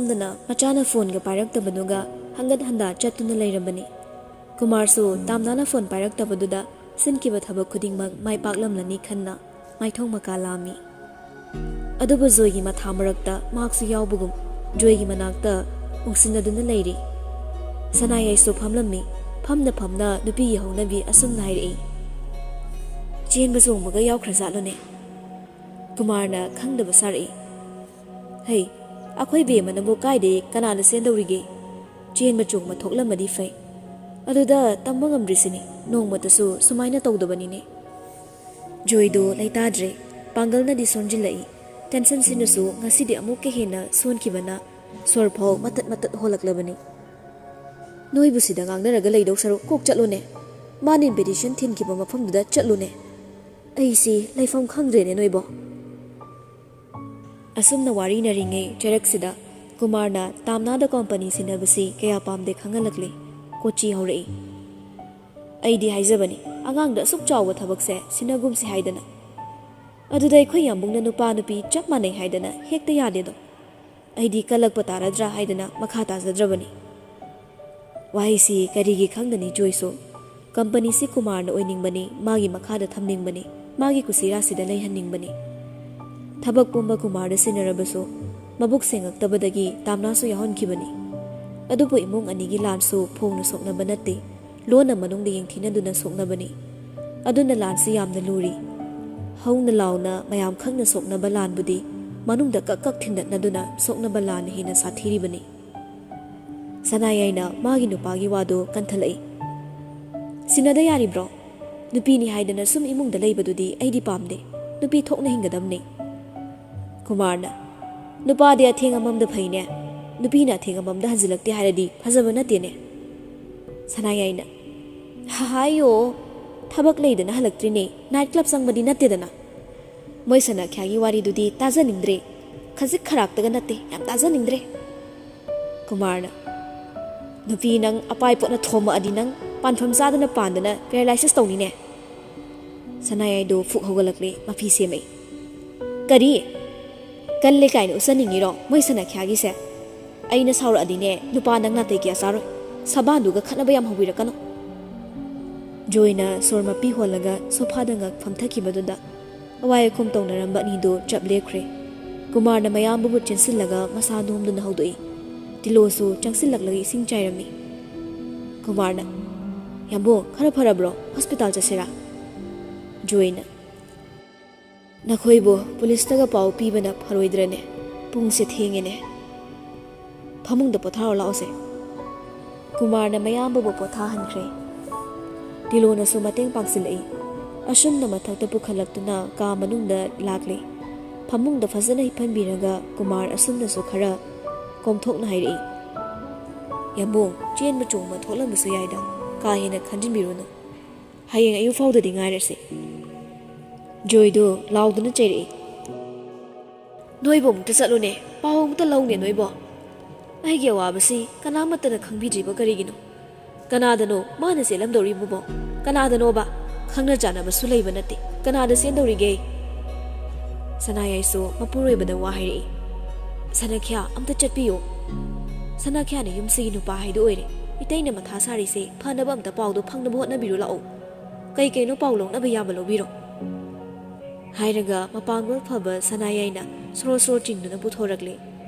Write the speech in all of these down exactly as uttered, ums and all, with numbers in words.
ꯈꯪꯗꯅ ꯃꯆꯥꯅ ꯐꯣꯟꯒ ꯄꯥꯏꯔꯛꯇꯕꯗꯨꯒ ꯍꯪꯒꯠ ꯍꯟꯗꯥ ꯆꯠꯇꯨꯅ ꯂꯩꯔꯝꯕꯅꯤ꯫ ꯀꯨꯃꯥꯔꯁꯨ ꯇꯥꯝꯅꯥꯅ ꯐꯣꯟ ꯄꯥꯏꯔꯛꯇꯕꯗꯨꯗ ꯁꯤꯟꯈꯤꯕ ꯊꯕꯛ ꯈꯨꯗꯤꯡꯃꯛ ꯃꯥꯏ ꯄꯥꯛꯂꯝꯂꯅꯤ ꯈꯟꯅ ꯃꯥꯏꯊꯣꯡ ꯃꯀꯥ ꯂꯥꯝꯃꯤ꯫ ꯑꯗꯨꯕꯨ ꯖꯣꯏꯒꯤ ꯃꯊꯥ ꯃꯔꯛꯇ ꯃꯍꯥꯛꯁꯨ ꯌꯥꯎꯕꯒꯨꯝ ꯖꯣꯏꯒꯤ ꯃꯅꯥꯛꯇ ꯎꯪꯁꯤꯟꯅꯗꯨꯅ ꯂꯩꯔꯤ꯫ ꯁꯅꯥꯌꯥꯏꯁꯨ ꯐꯝꯂꯝꯃꯤ꯫ ꯐꯝꯅ ꯐꯝꯅ ꯅꯨꯄꯤꯒꯤ ꯍꯧꯅꯕꯤ ꯑꯁꯨꯝꯅ ꯍꯥꯏꯔꯛꯏ, "ꯆꯦꯟꯕ ꯆꯣꯡꯕꯒ ꯌꯥꯎꯈ꯭ꯔꯖꯥꯠꯂꯣꯅꯦ?" ꯀꯨꯃꯥꯔꯅ ꯈꯪꯗꯕ ꯁꯥꯔꯛꯏ꯫ "ꯍꯩ, ꯑꯩꯈꯣꯏ ꯕꯦꯝꯃꯅꯕꯨ ꯀꯥꯏꯗꯩ ꯀꯅꯥꯅ ꯆꯦꯟꯗꯧꯔꯤꯒꯦ? ꯆꯦꯟꯕ ꯆꯣꯡꯕ ꯊꯣꯛꯂꯝꯃꯗꯤ ꯐꯩ꯫ ꯑꯗꯨꯗ ꯇꯝꯕ ꯉꯝꯗ꯭ꯔꯤꯁꯤꯅꯤ, ꯅꯣꯡꯃꯇꯁꯨ ꯁꯨꯃꯥꯏꯅ ꯇꯧꯗꯕꯅꯤꯅꯦ꯫" ꯖꯣꯏꯗꯣ ꯂꯩꯇꯥꯗ꯭ꯔꯦ꯫ ꯄꯥꯡꯒꯜꯅꯗꯤ ꯁꯣꯟꯖꯤꯜꯂꯛꯏ꯫ ꯇꯦꯟꯁꯟꯁꯤꯅꯁꯨ ꯉꯁꯤꯗꯤ ꯑꯃꯨꯛꯀ ꯍꯦꯟꯅ ꯁꯣꯟꯈꯤꯕꯅ ꯁꯣꯔ ꯐꯥꯎ ꯃꯇꯠ ꯃꯇꯠ ꯍꯣꯜꯂꯛꯂꯕꯅꯤ꯫ "ꯅꯣꯏꯕꯨ ꯁꯤꯗ ꯉꯥꯡꯅꯔꯒ ꯂꯩꯗꯧ ꯁꯔꯨꯛ ꯀꯣꯛ ꯆꯠꯂꯨꯅꯦ꯫ ꯃꯥꯅ invitation ꯊꯤꯟꯈꯤꯕ ꯃꯐꯝꯗꯨꯗ ꯆꯠꯂꯨꯅꯦ꯫ ꯑꯩꯁꯤ ꯂꯩꯐꯝ ꯈꯪꯗ꯭ꯔꯦꯅꯦ ꯅꯣꯏꯕꯣ꯫" ꯑꯁꯨꯝꯅ ꯋꯥꯔꯤꯅꯔꯤꯉꯩ ꯆꯩꯔꯛꯁꯤꯗ ꯀꯨꯃꯥꯔꯅ ꯇꯥꯝꯅꯥꯗ ꯀꯣꯝꯄꯅꯤ ꯁꯤꯟꯅꯕꯁꯤ ꯀꯌꯥ ꯄꯥꯝꯗꯦ ꯈꯪꯍꯜꯂꯛꯂꯦ꯫ ꯀꯣꯆꯤ ꯍꯧꯔꯛꯏ꯫ "ꯑꯩꯗꯤ ꯍꯥꯏꯖꯕꯅꯤ, ꯑꯉꯥꯡꯗ ꯑꯁꯨꯛ ꯆꯥꯎꯕ ꯊꯕꯛꯁꯦ ꯁꯤꯟꯅꯒꯨꯝꯁꯤ ꯍꯥꯏꯗꯅ꯫ ꯑꯗꯨꯗ ꯑꯩꯈꯣꯏ ꯌꯥꯝꯕꯨꯡꯅ ꯅꯨꯄꯥ ꯅꯨꯄꯤ ꯆꯞ ꯃꯥꯟꯅꯩ ꯍꯥꯏꯗꯅ ꯍꯦꯛꯇ ꯌꯥꯗꯦꯗꯣ꯫ ꯑꯩꯗꯤ ꯀꯜꯂꯛꯄ ꯇꯥꯔꯗ꯭ꯔꯥ ꯍꯥꯏꯗꯅ ꯃꯈꯥ ꯇꯥꯖꯗ꯭ꯔꯕꯅꯤ꯫" ꯋꯥꯍꯩꯁꯤ ꯀꯔꯤꯒꯤ ꯈꯪꯒꯅꯤ ꯖꯣꯏꯁꯨ꯫ ꯀꯝꯄꯅꯤꯁꯤ ꯀꯨꯃꯥꯔꯅ ꯑꯣꯏꯅꯤꯡꯕꯅꯤ, ꯃꯥꯒꯤ ꯃꯈꯥꯗ ꯊꯝꯅꯤꯡꯕꯅꯤ, ꯃꯥꯒꯤ ꯀꯨꯁꯤꯔꯥꯁꯤꯗ ꯂꯩꯍꯟꯅꯤꯡꯕꯅꯤ꯫ ꯊꯕꯛ ꯄꯨꯝꯕ ꯀꯨꯃꯥꯔꯗ ꯁꯤꯟꯅꯔꯕꯁꯨ ꯃꯕꯨꯛ ꯁꯦꯡꯉꯛꯇꯕꯗꯒꯤ ꯇꯥꯝꯅꯥꯁꯨ ꯌꯥꯎꯍꯟꯈꯤꯕꯅꯤ꯫ ꯑꯗꯨꯕꯨ ꯏꯃꯨꯡ ꯑꯅꯤꯒꯤ ꯂꯥꯟꯁꯨ ꯐꯣꯡꯅ ꯁꯣꯛꯅꯕ ꯅꯠꯇꯦ, ꯂꯣꯟꯅ ꯃꯅꯨꯡꯗ ꯌꯦꯡꯊꯤꯅꯗꯨꯅ ꯁꯣꯛꯅꯕꯅꯤ꯫ ꯑꯗꯨꯅ ꯂꯥꯟꯁꯤ ꯌꯥꯝꯅ ꯂꯨꯔꯤ꯫ ꯍꯧꯅ ꯂꯥꯎꯅ ꯃꯌꯥꯝ ꯈꯪꯅ ꯁꯣꯛꯅꯕ ꯂꯥꯟꯕꯨꯗꯤ ꯃꯅꯨꯡꯗ ꯀꯛ ꯀꯛ ꯊꯤꯟꯗꯠꯅꯗꯨꯅ ꯁꯣꯛꯅꯕ ꯂꯥꯟꯅ ꯍꯦꯟꯅ ꯁꯥꯊꯤꯔꯤꯕꯅꯤ꯫ ꯁꯅꯥꯌꯥꯏꯅ ꯃꯥꯒꯤ ꯅꯨꯄꯥꯒꯤ ꯋꯥꯗꯨ ꯀꯟꯊꯠꯂꯛꯏ꯫ "ꯁꯤꯟꯅꯗ ꯌꯥꯔꯤꯕ꯭ꯔꯣ? ꯅꯨꯄꯤꯅꯤ ꯍꯥꯏꯗꯅ ꯁꯨꯝ ꯏꯃꯨꯡꯗ ꯂꯩꯕꯗꯨꯗꯤ ꯑꯩꯗꯤ ꯄꯥꯝꯗꯦ꯫ ꯅꯨꯄꯤ ꯊꯣꯛꯅ ꯍꯤꯡꯒꯗꯕꯅꯤ꯫" ꯀꯨꯃꯥꯔꯅ, "ꯅꯨꯄꯥꯗꯤ ꯑꯊꯦꯡ ꯑꯃꯝꯗ ꯐꯩꯅꯦ, ꯅꯨꯄꯤꯅ ꯑꯊꯦꯡ ꯑꯃꯝꯗ ꯍꯟꯖꯤꯜꯂꯛꯇꯦ ꯍꯥꯏꯔꯗꯤ ꯐꯖꯕ ꯅꯠꯇꯦꯅꯦ꯫" ꯁꯅꯥꯌꯥꯏꯅ, "ꯍꯥꯏꯌꯣ, ꯊꯕꯛ ꯂꯩꯗꯅ ꯍꯜꯂꯛꯇ꯭ꯔꯤꯅꯦ, night club ꯆꯪꯕꯗꯤ ꯅꯠꯇꯦꯗꯅ꯫ ꯃꯣꯏ ꯁꯅꯥꯈ꯭ꯌꯥꯒꯤ ꯋꯥꯔꯤꯗꯨꯗꯤ ꯇꯥꯖꯅꯤꯡꯗ꯭ꯔꯦ꯫ ꯈꯖꯤꯛ ꯈꯔꯥꯛꯇꯒ ꯅꯠꯇꯦ, ꯌꯥꯝ ꯇꯥꯖꯅꯤꯡꯗ꯭ꯔꯦ꯫" ꯀꯨꯃꯥꯔꯅ, "ꯅꯨꯄꯤ ꯅꯪ ꯑꯄꯥꯏ ꯄꯣꯠꯅ ꯊꯣꯝꯃꯛꯑꯗꯤ ꯅꯪ ꯄꯥꯟꯐꯝ ꯆꯥꯗꯅ ꯄꯥꯟꯗꯅ paralysis ꯇꯧꯅꯤꯅꯦ꯫" ꯁꯅꯥꯌꯥꯏꯗꯣ ꯐꯨꯛ ꯍꯧꯒꯠꯂꯛꯂꯦ, ꯃꯐꯤ ꯁꯦꯝꯃꯛꯏ꯫ "ꯀꯔꯤ? ꯀꯜꯂꯦ ꯀꯥꯏꯅ ꯎꯠꯆꯅꯤꯡꯉꯤꯔꯣ ꯃꯣꯏ ꯁꯅꯥꯈ꯭ꯌꯥꯒꯤꯁꯦ? ꯑꯩꯅ ꯁꯥꯎꯔꯛꯑꯗꯤꯅꯦ, ꯅꯨꯄꯥ ꯅꯪ ꯅꯥꯇꯩ ꯀꯌꯥ ꯆꯥꯔꯣꯏ꯫ ꯁꯕꯥꯟꯗꯨꯒ ꯈꯠꯅꯕ ꯌꯥꯝ ꯍꯧꯕꯤꯔꯛꯀꯅꯨ꯫ ꯖꯣꯏꯅ ꯁꯣꯔ ꯃꯄꯤ ꯍꯣꯜꯂꯒ ꯁꯣꯐꯥꯗ ꯉꯛ ꯐꯝꯊꯈꯤꯕꯗꯨꯗ ꯑꯋꯥꯏ ꯑꯈꯨꯝ ꯇꯧꯅꯔꯝꯕ ꯑꯅꯤꯗꯨ ꯆꯞ ꯂꯦꯞꯈ꯭ꯔꯦ꯫ ꯀꯨꯃꯥꯔꯅ ꯃꯌꯥꯝꯕꯕꯨ ꯆꯦꯟꯁꯤꯜꯂꯒ ꯃꯁꯥ ꯅꯣꯝꯗꯨꯅ ꯍꯧꯗꯣꯛꯏ꯫ ꯇꯤꯂꯣꯁꯨ ꯆꯪꯁꯤꯜꯂꯛꯂꯒ ꯏꯁꯤꯡ ꯆꯥꯏꯔꯝꯃꯤ꯫ ꯀꯨꯃꯥꯔꯅ, "ꯌꯥꯝꯕꯨꯡ, ꯈꯔ ꯐꯔꯕ꯭ꯔꯣ? ꯍꯣꯁꯄꯤꯇꯥꯜ ꯆꯠꯁꯤꯔꯥ?" ꯖꯣꯏꯅ, "ꯅꯈꯣꯏꯕꯨ ꯄꯨꯂꯤꯁꯇꯒ ꯄꯥꯎ ꯄꯤꯕꯅ ꯐꯔꯣꯏꯗ꯭ꯔꯅꯦ? ꯄꯨꯡꯁꯦ ꯊꯦꯡꯉꯦꯅꯦ꯫ ꯐꯃꯨꯡꯗ ꯄꯣꯊꯥꯔꯣ ꯂꯥꯛꯑꯣꯁꯦ꯫" ꯀꯨꯃꯥꯔꯅ ꯃꯌꯥꯝꯕꯕꯨ ꯄꯣꯊꯥꯍꯟꯈ꯭ꯔꯦ꯫ ꯇꯤꯂꯣꯅꯁꯨ ꯃꯇꯦꯡ ꯄꯥꯡꯁꯤꯜꯂꯛꯏ꯫ ꯑꯁꯨꯝꯅ ꯃꯊꯛꯇ ꯄꯨꯈꯠꯂꯛꯇꯨꯅ ꯀꯥ ꯃꯅꯨꯡꯗ ꯂꯥꯛꯂꯦ꯫ ꯐꯃꯨꯡꯗ ꯐꯖꯅ ꯍꯤꯞꯍꯟꯕꯤꯔꯒ ꯀꯨꯃꯥꯔ ꯑꯁꯨꯝꯅꯁꯨ ꯈꯔ ꯀꯣꯝꯊꯣꯛꯅ ꯍꯥꯏꯔꯛꯏ, "ꯌꯥꯝꯕꯨꯡ, ꯆꯦꯟꯕ ꯆꯣꯡꯕ ꯊꯣꯛꯂꯝꯕꯁꯨ ꯌꯥꯏꯗ, ꯀꯥ ꯍꯦꯟꯅ ꯈꯟꯖꯤꯟꯕꯤꯔꯨꯅꯨ꯫ ꯍꯌꯦꯡ ꯑꯌꯨꯛ ꯐꯥꯎꯗꯗꯤ ꯉꯥꯏꯔꯁꯤ꯫" ꯖꯣꯏꯗꯨ ꯂꯥꯎꯗꯨꯅ ꯆꯩꯔꯛꯏ, "ꯅꯣꯏꯕꯨ ꯑꯃꯨꯛꯇ ꯆꯠꯂꯨꯅꯦ, ꯄꯥꯎ ꯑꯃꯨꯛꯇ ꯂꯧꯅꯦ ꯅꯣꯏꯕꯣ꯫ ꯑꯩꯒꯤ ꯑꯋꯥꯕꯁꯤ ꯀꯅꯥꯃꯠꯇꯅ ꯈꯪꯕꯤꯗ꯭ꯔꯤꯕ ꯀꯔꯤꯒꯤꯅꯣ? ꯀꯅꯥꯗꯅꯣ ꯃꯥꯅ ꯆꯦꯜꯂꯝꯗꯧꯔꯤꯕꯨꯕꯣ? ꯀꯅꯥꯗꯅꯣꯕ? ꯈꯪꯅ ꯆꯥꯟꯅꯕꯁꯨ ꯂꯩꯕ ꯅꯠꯇꯦ꯫ ꯀꯅꯥꯗ ꯆꯦꯟꯗꯧꯔꯤꯒꯦ?" ꯁꯅꯥꯌꯥꯏꯁꯨ ꯃꯄꯨꯔꯣꯏꯕꯗ ꯋꯥ ꯍꯥꯏꯔꯛꯏ, "ꯁꯅꯥꯈ꯭ꯌꯥ, ꯑꯝꯇ ꯆꯠꯄꯤꯌꯨ꯫ ꯁꯅꯥꯈ꯭ꯌꯥꯅ ꯌꯨꯝꯁꯤꯒꯤ ꯅꯨꯄꯥ ꯍꯥꯏꯗꯨ ꯑꯣꯏꯔꯦ꯫ ꯏꯇꯩꯅ ꯃꯊꯥ ꯁꯥꯔꯤꯁꯦ ꯐꯅꯕ ꯑꯝꯇ ꯄꯥꯎꯗꯣ ꯐꯪꯅꯕ ꯍꯣꯠꯅꯕꯤꯔꯨ ꯂꯥꯛꯑꯣ꯫ ꯀꯩ ꯀꯩꯅꯣ ꯄꯥꯎ ꯂꯧꯅꯕ ꯌꯥꯕ ꯂꯧꯕꯤꯔꯣ꯫" ꯍꯥꯏꯔꯒ ꯃꯄꯥꯡꯒꯜ ꯐꯕ ꯁꯅꯥꯌꯥꯏꯅ ꯁꯣꯔꯣ ꯁꯣꯔꯣ ꯆꯤꯡꯗꯨꯅ ꯄꯨꯊꯣꯔꯛꯂꯦ꯫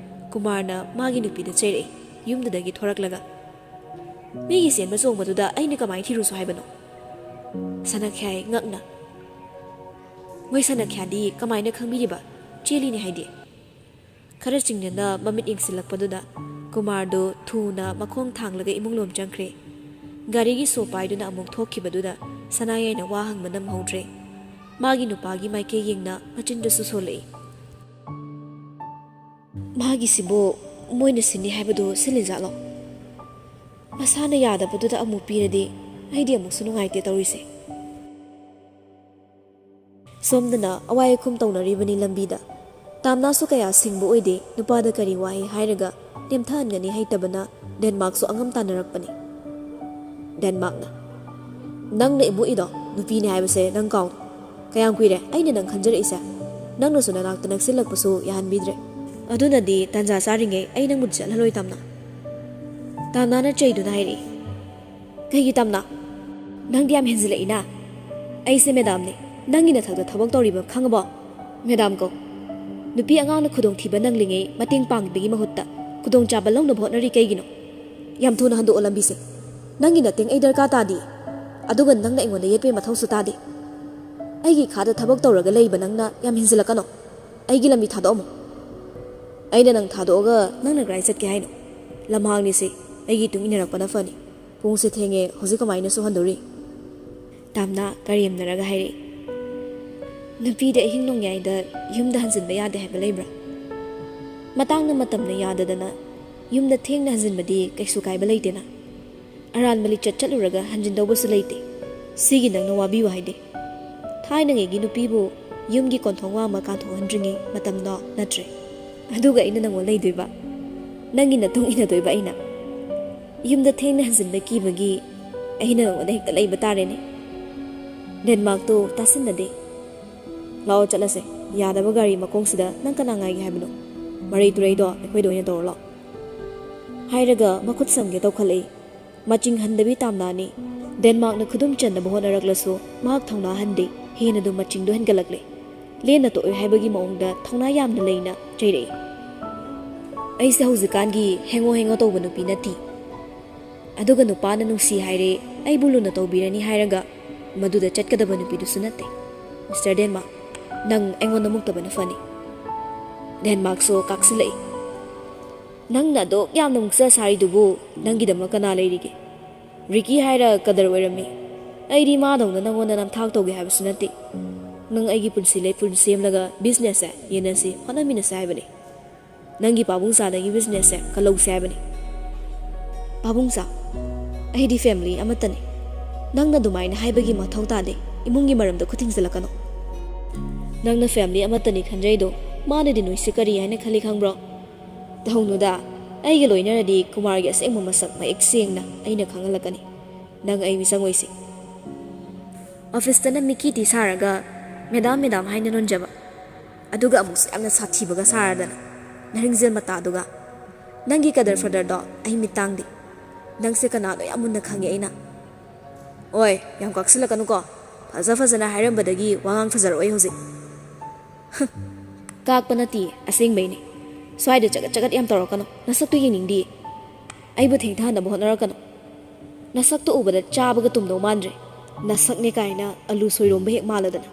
ꯀꯨꯃꯥꯔꯅ ꯃꯥꯒꯤ ꯅꯨꯄꯤꯗ ꯆꯩꯔꯛꯏ, ꯌꯨꯝꯗꯨꯗꯒꯤ ꯊꯣꯔꯛꯂꯒ, "ꯃꯤꯒꯤ ꯆꯦꯟꯕ ꯆꯣꯡꯕꯗꯨꯗ ꯑꯩꯅ ꯀꯃꯥꯏꯅ ꯊꯤꯔꯨꯁꯨ ꯍꯥꯏꯕꯅꯣ?" ꯁꯅꯥꯈ꯭ꯌꯥꯏ ꯉꯛꯅ, "ꯃꯣꯏ ꯁꯅꯥꯈ꯭ꯌꯥꯗꯤ ꯀꯃꯥꯏꯅ ꯈꯪꯕꯤꯔꯤꯕ? ꯆꯦꯜꯂꯤꯅꯤ ꯍꯥꯏꯗꯤ?" ꯈꯔ ꯆꯤꯡꯅꯅ ꯃꯃꯤꯠ ꯌꯦꯡꯁꯤꯜꯂꯛꯄꯗꯨꯗ ꯀꯨꯃꯥꯔꯗꯨ ꯊꯨꯅ ꯃꯈꯣꯡ ꯊꯥꯡꯂꯒ ꯏꯃꯨꯡꯂꯣꯝ ꯆꯪꯈ꯭ꯔꯦ꯫ ꯒꯥꯔꯤꯒꯤ ꯁꯣ ꯄꯥꯏꯗꯨꯅ ꯑꯃꯨꯛ ꯊꯣꯛꯈꯤꯕꯗꯨꯗ ꯁꯅꯥꯌꯥꯏꯅ ꯋꯥ ꯍꯪꯕ ꯅꯪꯍꯧꯗ꯭ꯔꯦ꯫ ꯃꯥꯒꯤ ꯅꯨꯄꯥꯒꯤ ꯃꯥꯏꯀꯩ ꯌꯦꯡꯅ ꯃꯆꯤꯟꯗꯁꯨ ꯁꯣꯜꯂꯛꯏ, "ꯃꯥꯒꯤꯁꯤꯕꯨ ꯃꯣꯏꯅ ꯁꯤꯟꯅꯤ ꯍꯥꯏꯕꯗꯨ ꯁꯤꯜꯂꯤꯖꯥꯠꯂꯣ? ꯃꯁꯥꯅ ꯌꯥꯗꯕꯗꯨꯗ ꯑꯃꯨꯛ ꯄꯤꯔꯗꯤ ꯑꯩꯗꯤ ꯑꯃꯨꯛꯁꯨ ꯅꯨꯡꯉꯥꯏꯇꯦ ꯇꯧꯔꯤꯁꯦ꯫" ꯁꯣꯝꯗꯅ ꯑꯋꯥꯏ ꯑꯈꯨꯝ ꯇꯧꯅꯔꯤꯕꯅꯤ ꯂꯝꯕꯤꯗ꯫ ꯇꯥꯝꯅꯥꯁꯨ ꯀꯌꯥ ꯁꯤꯡꯕ ꯑꯣꯏꯗꯦ, ꯅꯨꯄꯥꯗ ꯀꯔꯤ ꯋꯥꯍꯩ ꯍꯥꯏꯔꯒ ꯅꯦꯝꯊꯍꯟꯒꯅꯤ ꯍꯩꯇꯕꯅ ꯗꯦꯟꯃꯥꯔꯛꯁꯨ ꯑꯉꯝ ꯇꯥꯟꯅꯔꯛꯄꯅꯤ꯫ ꯗꯦꯟꯃꯥꯔꯛꯅ, "ꯅꯪꯅ ꯏꯃꯨꯛꯏꯗꯣ ꯅꯨꯄꯤꯅꯦ ꯍꯥꯏꯕꯁꯦ ꯅꯪ ꯀꯥꯎꯅꯨ꯫ ꯀꯌꯥꯝ ꯀꯨꯏꯔꯦ ꯑꯩꯅ ꯅꯪ ꯈꯟꯖꯔꯛꯏꯁꯦ? ꯅꯪꯅꯁꯨ ꯅꯅꯥꯛꯇ ꯅꯛꯁꯤꯜꯂꯛꯄꯁꯨ ꯌꯥꯍꯟꯕꯤꯗ꯭ꯔꯦ꯫ ꯑꯗꯨꯅꯗꯤ ꯇꯥꯟꯖꯥ ꯆꯥꯔꯤꯉꯩ ꯑꯩ ꯅꯪꯕꯨ ꯆꯠꯍꯜꯂꯣꯏ, ꯇꯥꯝꯅꯥ꯫ ꯇꯥꯝꯅꯥꯅ ꯆꯩꯗꯨꯅ ꯍꯥꯏꯔꯛꯏ꯫ "ꯀꯩꯒꯤ, ꯇꯥꯝꯅꯥ? ꯅꯪꯗꯤ ꯌꯥꯝ ꯍꯦꯟꯖꯤꯜꯂꯛꯏꯅ꯫ ꯑꯩꯁꯦ ꯃꯦꯗꯥꯝꯅꯦ, ꯅꯪꯒꯤ ꯅꯊꯛꯇ ꯊꯕꯛ ꯇꯧꯔꯤꯕ, ꯈꯪꯉꯕꯣ? ꯃꯦꯗꯥꯝ ꯀꯧ꯫ ꯅꯨꯄꯤ ꯑꯉꯥꯡꯅ ꯈꯨꯗꯣꯡꯊꯤꯕ ꯅꯪꯂꯤꯉꯩ ꯃꯇꯦꯡ ꯄꯥꯡꯕꯒꯤ ꯃꯍꯨꯠꯇ ꯈꯨꯗꯣꯡꯆꯥꯕ ꯂꯧꯅꯕ ꯍꯣꯠꯅꯔꯤ ꯀꯩꯒꯤꯅꯣ? ꯌꯥꯝ ꯊꯨꯅ ꯍꯟꯗꯣꯛꯑꯣ ꯂꯝꯕꯤꯁꯦ꯫ ꯅꯪꯒꯤ ꯅꯇꯦꯡ ꯑꯩ ꯗꯔꯀꯥꯔ ꯇꯥꯗꯦ꯫ ꯑꯗꯨꯒ ꯅꯪꯅ ꯑꯩꯉꯣꯟꯗ ꯌꯦꯠꯄꯩ ꯃꯊꯧꯁꯨ ꯇꯥꯗꯦ꯫ ꯑꯩꯒꯤ ꯈꯥꯗ ꯊꯕꯛ ꯇꯧꯔꯒ ꯂꯩꯕ ꯅꯪꯅ ꯌꯥꯝ ꯍꯦꯟꯖꯤꯜꯂꯛꯀꯅꯣ꯫ ꯑꯩꯒꯤ ꯂꯝꯕꯤ ꯊꯥꯗꯣꯛꯑꯝꯃꯣ꯫ ꯑꯩꯅ ꯅꯪ ꯊꯥꯗꯣꯛꯑꯒ ꯅꯪꯅ ꯀꯗꯥꯏ ꯆꯠꯀꯦ ꯍꯥꯏꯅꯣ? ꯂꯝꯍꯥꯡꯅꯤꯁꯦ, ꯑꯩꯒꯤ ꯏꯇꯨꯡ ꯏꯟꯅꯔꯛꯄꯅ ꯐꯅꯤ꯫ ꯄꯨꯡꯁꯦ ꯊꯦꯡꯉꯦ, ꯍꯧꯖꯤꯛ ꯀꯃꯥꯏꯅꯁꯨ ꯍꯟꯗꯣꯔꯤ?" ꯇꯥꯝꯅꯥ ꯀꯔꯦꯝꯅꯔꯒ ꯍꯥꯏꯔꯛꯏ꯫ "ꯅꯨꯄꯤꯗꯤ ꯑꯍꯤꯡ ꯅꯣꯡꯌꯥꯏꯗ ꯌꯨꯝꯗ ꯍꯟꯖꯤꯟꯕ ꯌꯥꯗꯦ ꯍꯥꯏꯕ ꯂꯩꯕ꯭ꯔꯥ? ꯃꯇꯥꯡꯅ ꯃꯇꯝꯅ ꯌꯥꯗꯗꯅ ꯌꯨꯝꯗ ꯊꯦꯡꯅ ꯍꯟꯖꯤꯟꯕꯗꯤ ꯀꯩꯁꯨ ꯀꯥꯏꯕ ꯂꯩꯇꯦꯅ꯫ ꯑꯔꯥꯟꯕ ꯂꯤꯆꯠ ꯆꯠꯂꯨꯔꯒ ꯍꯟꯖꯤꯟꯗꯧꯕꯁꯨ ꯂꯩꯇꯦ꯫ ꯁꯤꯒꯤ ꯅꯪꯅ ꯋꯥꯕꯤꯌꯨ ꯍꯥꯏꯗꯦ꯫ ꯊꯥꯏꯅꯉꯩꯒꯤ ꯅꯨꯄꯤꯕꯨ ꯌꯨꯝꯒꯤ ꯀꯣꯟꯊꯣꯡ ꯋꯥꯡꯃ ꯀꯥꯟꯊꯣꯛꯍꯟꯗ꯭ꯔꯤꯉꯩ ꯃꯇꯝꯗꯣ ꯅꯠꯇ꯭ꯔꯦ꯫ ꯑꯗꯨꯒ ꯑꯩꯅ ꯅꯪꯉꯣꯟ ꯂꯩꯗꯣꯏꯕ, ꯅꯪꯒꯤ ꯅꯇꯨꯡ ꯏꯟꯅꯗꯣꯏꯕ ꯑꯩꯅ꯫ ꯌꯨꯝꯗ ꯊꯦꯡꯅ ꯍꯟꯖꯤꯟꯕ ꯀꯤꯕꯒꯤ ꯑꯩꯅ ꯅꯉꯣꯟꯗ ꯍꯦꯛꯇ ꯂꯩꯕ ꯇꯥꯔꯦꯅꯦ꯫" ꯗꯦꯟꯃꯥꯔꯛꯇꯣ ꯇꯥꯁꯤꯟꯅꯗꯦ꯫ "ꯂꯥꯛꯑꯣ ꯆꯠꯂꯁꯦ꯫ ꯌꯥꯗꯕ ꯒꯥꯔꯤ ꯃꯈꯣꯡꯁꯤꯗ ꯅꯪ ꯀꯅꯥ ꯉꯥꯏꯒꯦ ꯍꯥꯏꯕꯅꯣ? ꯃꯔꯩ ꯇꯨꯔꯩꯗꯣ ꯑꯩꯈꯣꯏꯗ ꯑꯣꯏꯅ ꯇꯧꯔꯣ ꯂꯥꯛꯑꯣ꯫" ꯍꯥꯏꯔꯒ ꯃꯈꯨꯠ ꯁꯝꯒꯦ ꯇꯧꯈꯠꯂꯛꯏ꯫ ꯃꯆꯤꯡ ꯍꯟꯗꯕꯤ ꯇꯥꯝꯅꯥꯅꯤ꯫ ꯗꯦꯟꯃꯥꯔꯛꯅ ꯈꯨꯗꯨꯝ ꯆꯟꯅꯕ ꯍꯣꯠꯅꯔꯛꯂꯁꯨ ꯃꯍꯥꯛ ꯊꯧꯅꯥ ꯍꯟꯗꯦ꯫ ꯍꯦꯟꯅꯗꯨꯝ ꯃꯆꯤꯡꯗꯣ ꯍꯦꯟꯒꯠꯂꯛꯂꯦ꯫ ꯂꯦꯟꯅ ꯇꯣꯛꯑꯣꯏ ꯍꯥꯏꯕꯒꯤ ꯃꯑꯣꯡꯗ ꯊꯧꯅꯥ ꯌꯥꯝꯅ ꯂꯩꯅ ꯆꯩꯔꯛꯏ꯫ "ꯑꯩꯁꯦ ꯍꯧꯖꯤꯛꯀꯥꯟꯒꯤ ꯍꯦꯡꯉꯣ ꯍꯦꯡꯉꯣ ꯇꯧꯕ ꯅꯨꯄꯤ ꯅꯠꯇꯦ꯫ ꯑꯗꯨꯒ ꯅꯨꯄꯥꯅ ꯅꯨꯡꯁꯤ ꯍꯥꯏꯔꯦ, ꯑꯩꯕꯨ ꯂꯨꯅ ꯇꯧꯕꯤꯔꯅꯤ ꯍꯥꯏꯔꯒ ꯃꯗꯨꯗ ꯆꯠꯀꯗꯕ ꯅꯨꯄꯤꯗꯨꯁꯨ ꯅꯠꯇꯦ꯫ ꯃꯤꯁꯇꯔ ꯗꯦꯟꯃꯥꯔꯛ, ꯅꯪ ꯑꯩꯉꯣꯟꯗ ꯃꯨꯛꯇꯕꯅ ꯐꯅꯤ꯫" ꯗꯦꯟꯃꯥꯔꯛꯁꯨ ꯀꯥꯛꯁꯤꯜꯂꯛꯏ꯫ "ꯅꯪꯅ ꯑꯗꯨꯛ ꯌꯥꯝꯅ ꯃꯨꯛꯆ ꯁꯥꯔꯤꯗꯨꯕꯨ ꯅꯪꯒꯤꯗꯃꯛ ꯀꯅꯥ ꯂꯩꯔꯤꯒꯦ? ꯔꯤꯀꯤ ꯍꯥꯏꯔ ꯀꯗꯔ ꯑꯣꯏꯔꯝꯃꯤ꯫ ꯑꯩꯗꯤ ꯃꯥꯗꯧꯅ ꯅꯪꯉꯣꯟꯗ ꯅꯝꯊꯥꯛ ꯇꯧꯒꯦ ꯍꯥꯏꯕꯁꯨ ꯅꯠꯇꯦ꯫ ꯅꯪ ꯑꯩꯒꯤ ꯄꯨꯟꯁꯤ ꯂꯩꯄꯨꯟ ꯁꯦꯝꯂꯒ ꯕꯤꯖꯤꯅꯦꯁꯁꯦ ꯌꯦꯟꯅꯁꯤ, ꯍꯣꯠꯅꯃꯤꯟꯅꯁꯤ ꯍꯥꯏꯕꯅꯤ꯫ ꯅꯪꯒꯤ ꯄꯥꯕꯨꯡꯆꯥꯗꯒꯤ ꯕꯤꯖꯤꯅꯦꯁꯁꯦ ꯀꯜꯍꯧꯁꯤ ꯍꯥꯏꯕꯅꯤ꯫" "ꯄꯥꯕꯨꯡꯆꯥ, ꯑꯩꯗꯤ ꯐꯦꯃꯤꯂꯤ ꯑꯃꯠꯇꯅꯤ꯫ ꯅꯪꯅ ꯑꯗꯨꯃꯥꯏꯅ ꯍꯥꯏꯕꯒꯤ ꯃꯊꯧ ꯇꯥꯗꯦ꯫ ꯏꯃꯨꯡꯒꯤ ꯃꯔꯝꯗ ꯈꯨꯠ ꯊꯤꯡꯖꯤꯜꯂꯛꯀꯅꯨ꯫ ꯅꯪꯅ ꯐꯦꯃꯤꯂꯤ ꯑꯃꯠꯇꯅꯤ ꯈꯟꯖꯩꯗꯣ, ꯃꯥꯅꯗꯤ ꯅꯣꯏꯁꯤ ꯀꯔꯤ ꯍꯥꯏꯅ ꯈꯜꯂꯤ ꯈꯪꯕ꯭ꯔꯣ? ꯇꯧꯍꯧꯅꯨꯗ, ꯑꯩꯒ ꯂꯣꯏꯅꯔꯗꯤ ꯀꯨꯃꯥꯔꯒꯤ ꯑꯁꯦꯡꯕ ꯃꯁꯛ ꯃꯌꯦꯛ ꯁꯦꯡꯅ ꯑꯩꯅ ꯈꯪꯍꯜꯂꯛꯀꯅꯤ꯫ ꯅꯪ ꯑꯩ ꯃꯤꯆꯪ ꯑꯣꯏꯁꯤ꯫" ꯑꯣꯐꯤꯁꯇꯅ ꯃꯤꯀꯤ ꯇꯤ ꯁꯥꯔꯒ "ꯃꯦꯗꯥꯝ, ꯃꯦꯗꯥꯝ" ꯍꯥꯏꯅ ꯅꯣꯟꯖꯕ, ꯑꯗꯨꯒ ꯑꯃꯨꯛꯁꯨ ꯌꯥꯝꯅ ꯁꯥꯊꯤꯕꯒ ꯁꯥꯔꯗꯅ꯫ ꯅꯔꯤꯡꯖꯦꯜ ꯃꯇꯥꯗꯨꯒ꯫ ꯅꯪꯒꯤ ꯀꯗꯔ ꯐꯗꯔꯗꯣ ꯑꯩ ꯃꯤꯠ ꯇꯥꯡꯗꯦ꯫ ꯅꯪꯁꯦ ꯀꯅꯥꯅꯣ ꯌꯥꯝ ꯃꯨꯟꯅ ꯈꯪꯉꯦ ꯑꯩꯅ꯫ ꯑꯣꯏ, ꯌꯥꯝ ꯀꯥꯛꯁꯤꯜꯂꯛꯀꯅꯨꯀꯣ꯫ ꯐꯖ ꯐꯖꯅ ꯍꯥꯏꯔꯝꯕꯗꯒꯤ ꯋꯥꯉꯥꯡ ꯐꯖꯔꯛꯑꯣꯏ ꯍꯧꯖꯤꯛ꯫ ꯀꯥꯛꯄ ꯅꯠꯇꯤꯌꯦ, ꯑꯁꯦꯡꯕꯩꯅꯦ꯫ ꯁ꯭ꯋꯥꯏꯗ ꯆꯒꯠ ꯆꯒꯠ ꯌꯥꯝ ꯇꯧꯔꯛꯀꯅꯨ, ꯅꯁꯛꯇꯨ ꯌꯦꯡꯅꯤꯡꯗꯤꯌꯦ꯫ ꯑꯩꯕꯨ ꯊꯦꯡꯊꯍꯟꯅꯕ ꯍꯣꯠꯅꯔꯛꯀꯅꯨ꯫ ꯅꯁꯛꯇꯨ ꯎꯕꯗ ꯆꯥꯕꯒ ꯇꯨꯝꯗꯧ ꯃꯥꯟꯗ꯭ꯔꯦ꯫ ꯅꯁꯛꯅꯦ ꯀꯥꯏꯅ ꯑꯂꯨ ꯁꯣꯏꯔꯣꯝꯕ ꯍꯦꯛ ꯃꯥꯜꯂꯗꯅ꯫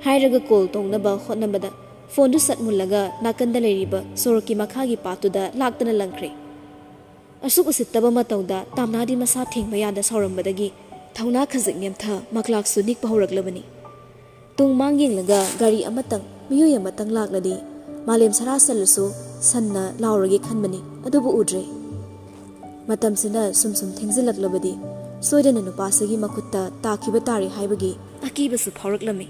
ꯍꯥꯏꯔꯒ ꯀꯣꯜ ꯇꯧꯅꯕ ꯍꯣꯠꯅꯕꯗ ꯐꯣꯟꯗꯨ ꯁꯠ ꯃꯨꯜꯂꯒ ꯅꯥꯀꯟꯗ ꯂꯩꯔꯤꯕ ꯁꯣꯔꯣꯛꯀꯤ ꯃꯈꯥꯒꯤ ꯄꯥꯠꯇꯨꯗ ꯂꯥꯛꯇꯅ ꯂꯪꯈ꯭ꯔꯦ꯫ ꯑꯁꯨꯛ ꯎꯁꯤꯠꯇꯕ ꯃꯇꯧꯗ ꯇꯥꯝꯅꯥꯗꯤ ꯃꯁꯥ ꯊꯦꯡꯕ ꯌꯥꯗ ꯁꯥꯎꯔꯝꯕꯗꯒꯤ ꯊꯧꯅꯥ ꯈꯖꯤꯛ ꯅꯦꯝꯊ ꯃꯀ꯭ꯂꯥꯛꯁꯨ ꯅꯤꯛꯄ ꯍꯧꯔꯛꯂꯕꯅꯤ꯫ ꯇꯨꯡ ꯃꯥꯡ ꯌꯦꯡꯂꯒ ꯒꯥꯔꯤ ꯑꯃꯇꯪ, ꯃꯤꯑꯣꯏ ꯑꯃꯇꯪ ꯂꯥꯛꯂꯗꯤ ꯃꯥꯂꯦꯝ ꯁꯔꯥ ꯁꯜꯂꯁꯨ ꯁꯟꯅ ꯂꯥꯎꯔꯒꯦ ꯈꯟꯕꯅꯤ, ꯑꯗꯨꯕꯨ ꯎꯗ꯭ꯔꯦ꯫ ꯃꯇꯝꯁꯤꯅ ꯁꯨꯝ ꯁꯨꯝ ꯊꯦꯡꯖꯤꯜꯂꯛꯂꯕꯗꯤ ꯁꯣꯏꯗꯅ ꯅꯨꯄꯥꯁꯤꯒꯤ ꯃꯈꯨꯠꯇ ꯇꯥꯈꯤꯕ ꯇꯥꯔꯦ ꯍꯥꯏꯕꯒꯤ ꯑꯀꯤꯕꯁꯨ ꯐꯥꯎꯔꯛꯂꯝꯃꯤ꯫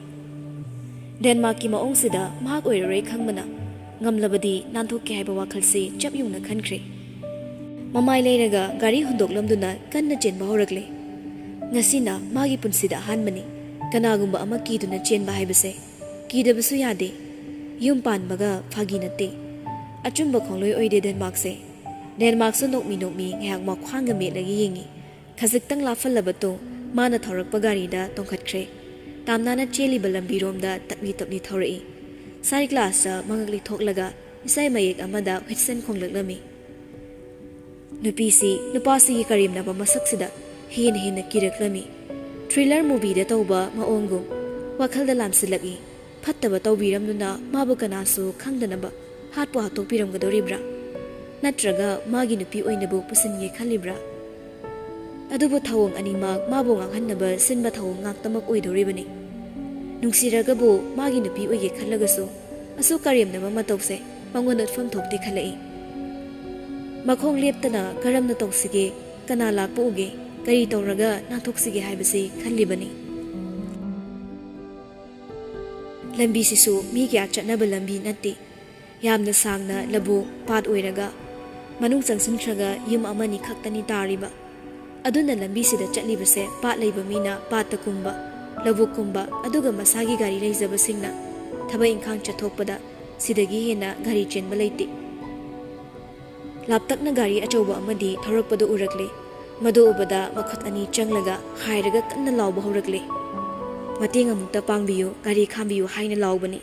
ꯗꯦꯟꯃꯥꯔꯛꯀꯤ ꯃꯑꯣꯡꯁꯤꯗ ꯃꯍꯥꯛ ꯑꯣꯏꯔꯔꯣꯏ ꯈꯪꯕꯅ ꯉꯝꯂꯕꯗꯤ ꯅꯥꯟꯊꯣꯛꯀꯦ ꯍꯥꯏꯕ ꯋꯥꯈꯜꯁꯤ ꯆꯞ ꯌꯨꯡꯅ ꯈꯟꯈ꯭ꯔꯦ꯫ ꯃꯃꯥꯏ ꯂꯩꯔꯒ ꯒꯥꯔꯤ ꯍꯨꯟꯗꯣꯛꯂꯝꯗꯨꯅ ꯀꯟꯅ ꯆꯦꯟꯕ ꯍꯧꯔꯛꯂꯦ꯫ ꯉꯁꯤꯅ ꯃꯥꯒꯤ ꯄꯨꯟꯁꯤꯗ ꯑꯍꯥꯟꯕꯅꯤ꯫ ꯀꯅꯥꯒꯨꯝꯕ ꯑꯃ ꯀꯤꯗꯨꯅ ꯆꯦꯟꯕ ꯍꯥꯏꯕꯁꯦ꯫ ꯀꯤꯗꯕꯁꯨ ꯌꯥꯗꯦ꯫ ꯌꯨꯝ ꯄꯥꯟꯕꯒ ꯐꯥꯒꯤ ꯅꯠꯇꯦ꯫ ꯑꯆꯨꯝꯕ ꯈꯣꯡꯂꯣꯏ ꯑꯣꯏꯗꯦ ꯗꯦꯟꯃꯥꯔꯛꯁꯦ꯫ ꯗꯦꯟꯃꯥꯔꯛꯁꯨ ꯅꯣꯛꯃꯤ ꯅꯣꯛꯃꯤ ꯉꯥꯏꯍꯥꯛ ꯃꯈ꯭ꯋꯥꯡꯒ ꯃꯦꯠꯂꯒ ꯌꯦꯡꯉꯤ꯫ ꯈꯖꯤꯛꯇꯪ ꯂꯥꯞꯐꯜꯂꯕ ꯇꯨꯡ ꯃꯥꯅ ꯊꯧꯔꯛꯄ ꯒꯥꯔꯤꯗ ꯇꯣꯡꯈꯠꯈ꯭ꯔꯦ꯫ ꯇꯥꯝꯅꯥꯅ ꯆꯦꯜꯂꯤꯕ ꯂꯝꯕꯤꯔꯣꯝꯗ ꯇꯞꯂꯤ ꯇꯞꯂꯤ ꯊꯧꯔꯛꯏ꯫ ꯁꯥꯏꯠ ꯒ꯭ꯂꯥꯁꯇ ꯃꯉꯛ ꯂꯤꯊꯣꯛꯂꯒ ꯏꯁꯩ ꯃꯌꯦꯛ ꯑꯃꯗ ꯍꯨꯏꯠꯁꯟ ꯈꯣꯡꯂꯛꯂꯝꯃꯤ꯫ ꯅꯨꯄꯤꯁꯤ ꯅꯨꯄꯥꯁꯤꯒꯤ ꯀꯔꯦꯝꯅꯕ ꯃꯁꯛꯁꯤꯗ ꯍꯦꯟꯅ ꯍꯦꯟꯅ ꯀꯤꯔꯛꯂꯝꯃꯤ꯫ ꯊ꯭ꯔꯤꯂꯔ ꯃꯨꯚꯤꯗ ꯇꯧꯕ ꯃꯑꯣꯡꯒꯨꯝ ꯋꯥꯈꯜꯗ ꯂꯥꯝꯁꯤꯜꯂꯛꯏ꯫ ꯐꯠꯇꯕ ꯇꯧꯕꯤꯔꯝꯗꯨꯅ ꯃꯥꯕꯨ ꯀꯅꯥꯁꯨ ꯈꯪꯗꯅꯕ ꯍꯥꯠꯄꯨ ꯍꯥꯠꯇꯣꯛꯄꯤꯔꯝꯒꯗꯧꯔꯤꯕ꯭ꯔꯥ? ꯅꯠꯇ꯭ꯔꯒ ꯃꯥꯒꯤ ꯅꯨꯄꯤ ꯑꯣꯏꯅꯕꯨ ꯄꯨꯁꯤꯟꯒꯦ ꯈꯜꯂꯤꯕ꯭ꯔꯥ? ꯑꯗꯨꯕꯨ ꯊꯧꯑꯣꯡ ꯑꯅꯤꯃꯛ ꯃꯥꯕꯨ ꯉꯥꯡꯍꯟꯅꯕ ꯁꯤꯟꯕ ꯊꯧꯑꯣꯡ ꯉꯥꯛꯇꯃꯛ ꯑꯣꯏꯗꯧꯔꯤꯕꯅꯤ꯫ ꯅꯨꯡꯁꯤꯔꯒꯕꯨ ꯃꯥꯒꯤ ꯅꯨꯄꯤ ꯑꯣꯏꯒꯦ ꯈꯜꯂꯒꯁꯨ ꯑꯁꯨꯛ ꯀꯔꯦꯝꯅꯕ ꯃꯇꯧꯁꯦ ꯃꯉꯣꯟꯗ ꯎꯠꯐꯝ ꯊꯣꯛꯇꯦ ꯈꯜꯂꯛꯏ꯫ ꯃꯈꯣꯡ ꯂꯦꯞꯇꯅ ꯀꯔꯝꯅ ꯇꯧꯁꯤꯒꯦ, ꯀꯅꯥ ꯂꯥꯛꯄ ꯎꯒꯦ, ꯀꯔꯤ ꯇꯧꯔꯒ ꯅꯥꯟꯊꯣꯛꯁꯤꯒꯦ ꯍꯥꯏꯕꯁꯤ ꯈꯜꯂꯤꯕꯅꯤ꯫ ꯂꯝꯕꯤꯁꯤꯁꯨ ꯃꯤ ꯀꯌꯥ ꯆꯠꯅꯕ ꯂꯝꯕꯤ ꯅꯠꯇꯦ꯫ ꯌꯥꯝꯅ ꯁꯥꯡꯅ ꯂꯧꯕꯨꯛ ꯄꯥꯠ ꯑꯣꯏꯔꯒ ꯃꯅꯨꯡ ꯆꯪꯁꯤꯟꯈ꯭ꯔꯒ ꯌꯨꯝ ꯑꯃꯅꯤ ꯈꯛꯇꯅꯤ ꯇꯥꯔꯤꯕ꯫ ꯑꯗꯨꯅ ꯂꯝꯕꯤꯁꯤꯗ ꯆꯠꯂꯤꯕꯁꯦ ꯄꯥꯠ ꯂꯩꯕ ꯃꯤꯅ ꯄꯥꯠꯇ ꯀꯨꯝꯕ, ꯂꯧꯕꯨꯛ ꯀꯨꯝꯕ, ꯑꯗꯨꯒ ꯃꯁꯥꯒꯤ ꯒꯥꯔꯤ ꯂꯩꯖꯕꯁꯤꯡꯅ ꯊꯕꯛ ꯏꯪꯈꯥꯡ ꯆꯠꯊꯣꯛꯄꯗ ꯁꯤꯗꯒꯤ ꯍꯦꯟꯅ ꯒꯥꯔꯤ ꯆꯦꯟꯕ ꯂꯩꯇꯦ꯫ ꯂꯥꯞꯇꯛꯅ ꯒꯥꯔꯤ ꯑꯆꯧꯕ ꯑꯃꯗꯤ ꯊꯧꯔꯛꯄꯗꯨ ꯎꯔꯛꯂꯦ꯫ ꯃꯗꯨ ꯎꯕꯗ ꯃꯈꯨꯠ ꯑꯅꯤ ꯆꯪꯂꯒ ꯍꯥꯏꯔꯒ ꯀꯟꯅ ꯂꯥꯎꯕ ꯍꯧꯔꯛꯂꯦ꯫ "ꯃꯇꯦꯡ ꯑꯃꯨꯛꯇ ꯄꯥꯡꯕꯤꯌꯨ, ꯒꯥꯔꯤ ꯈꯥꯝꯕꯤꯌꯨ" ꯍꯥꯏꯅ ꯂꯥꯎꯕꯅꯤ꯫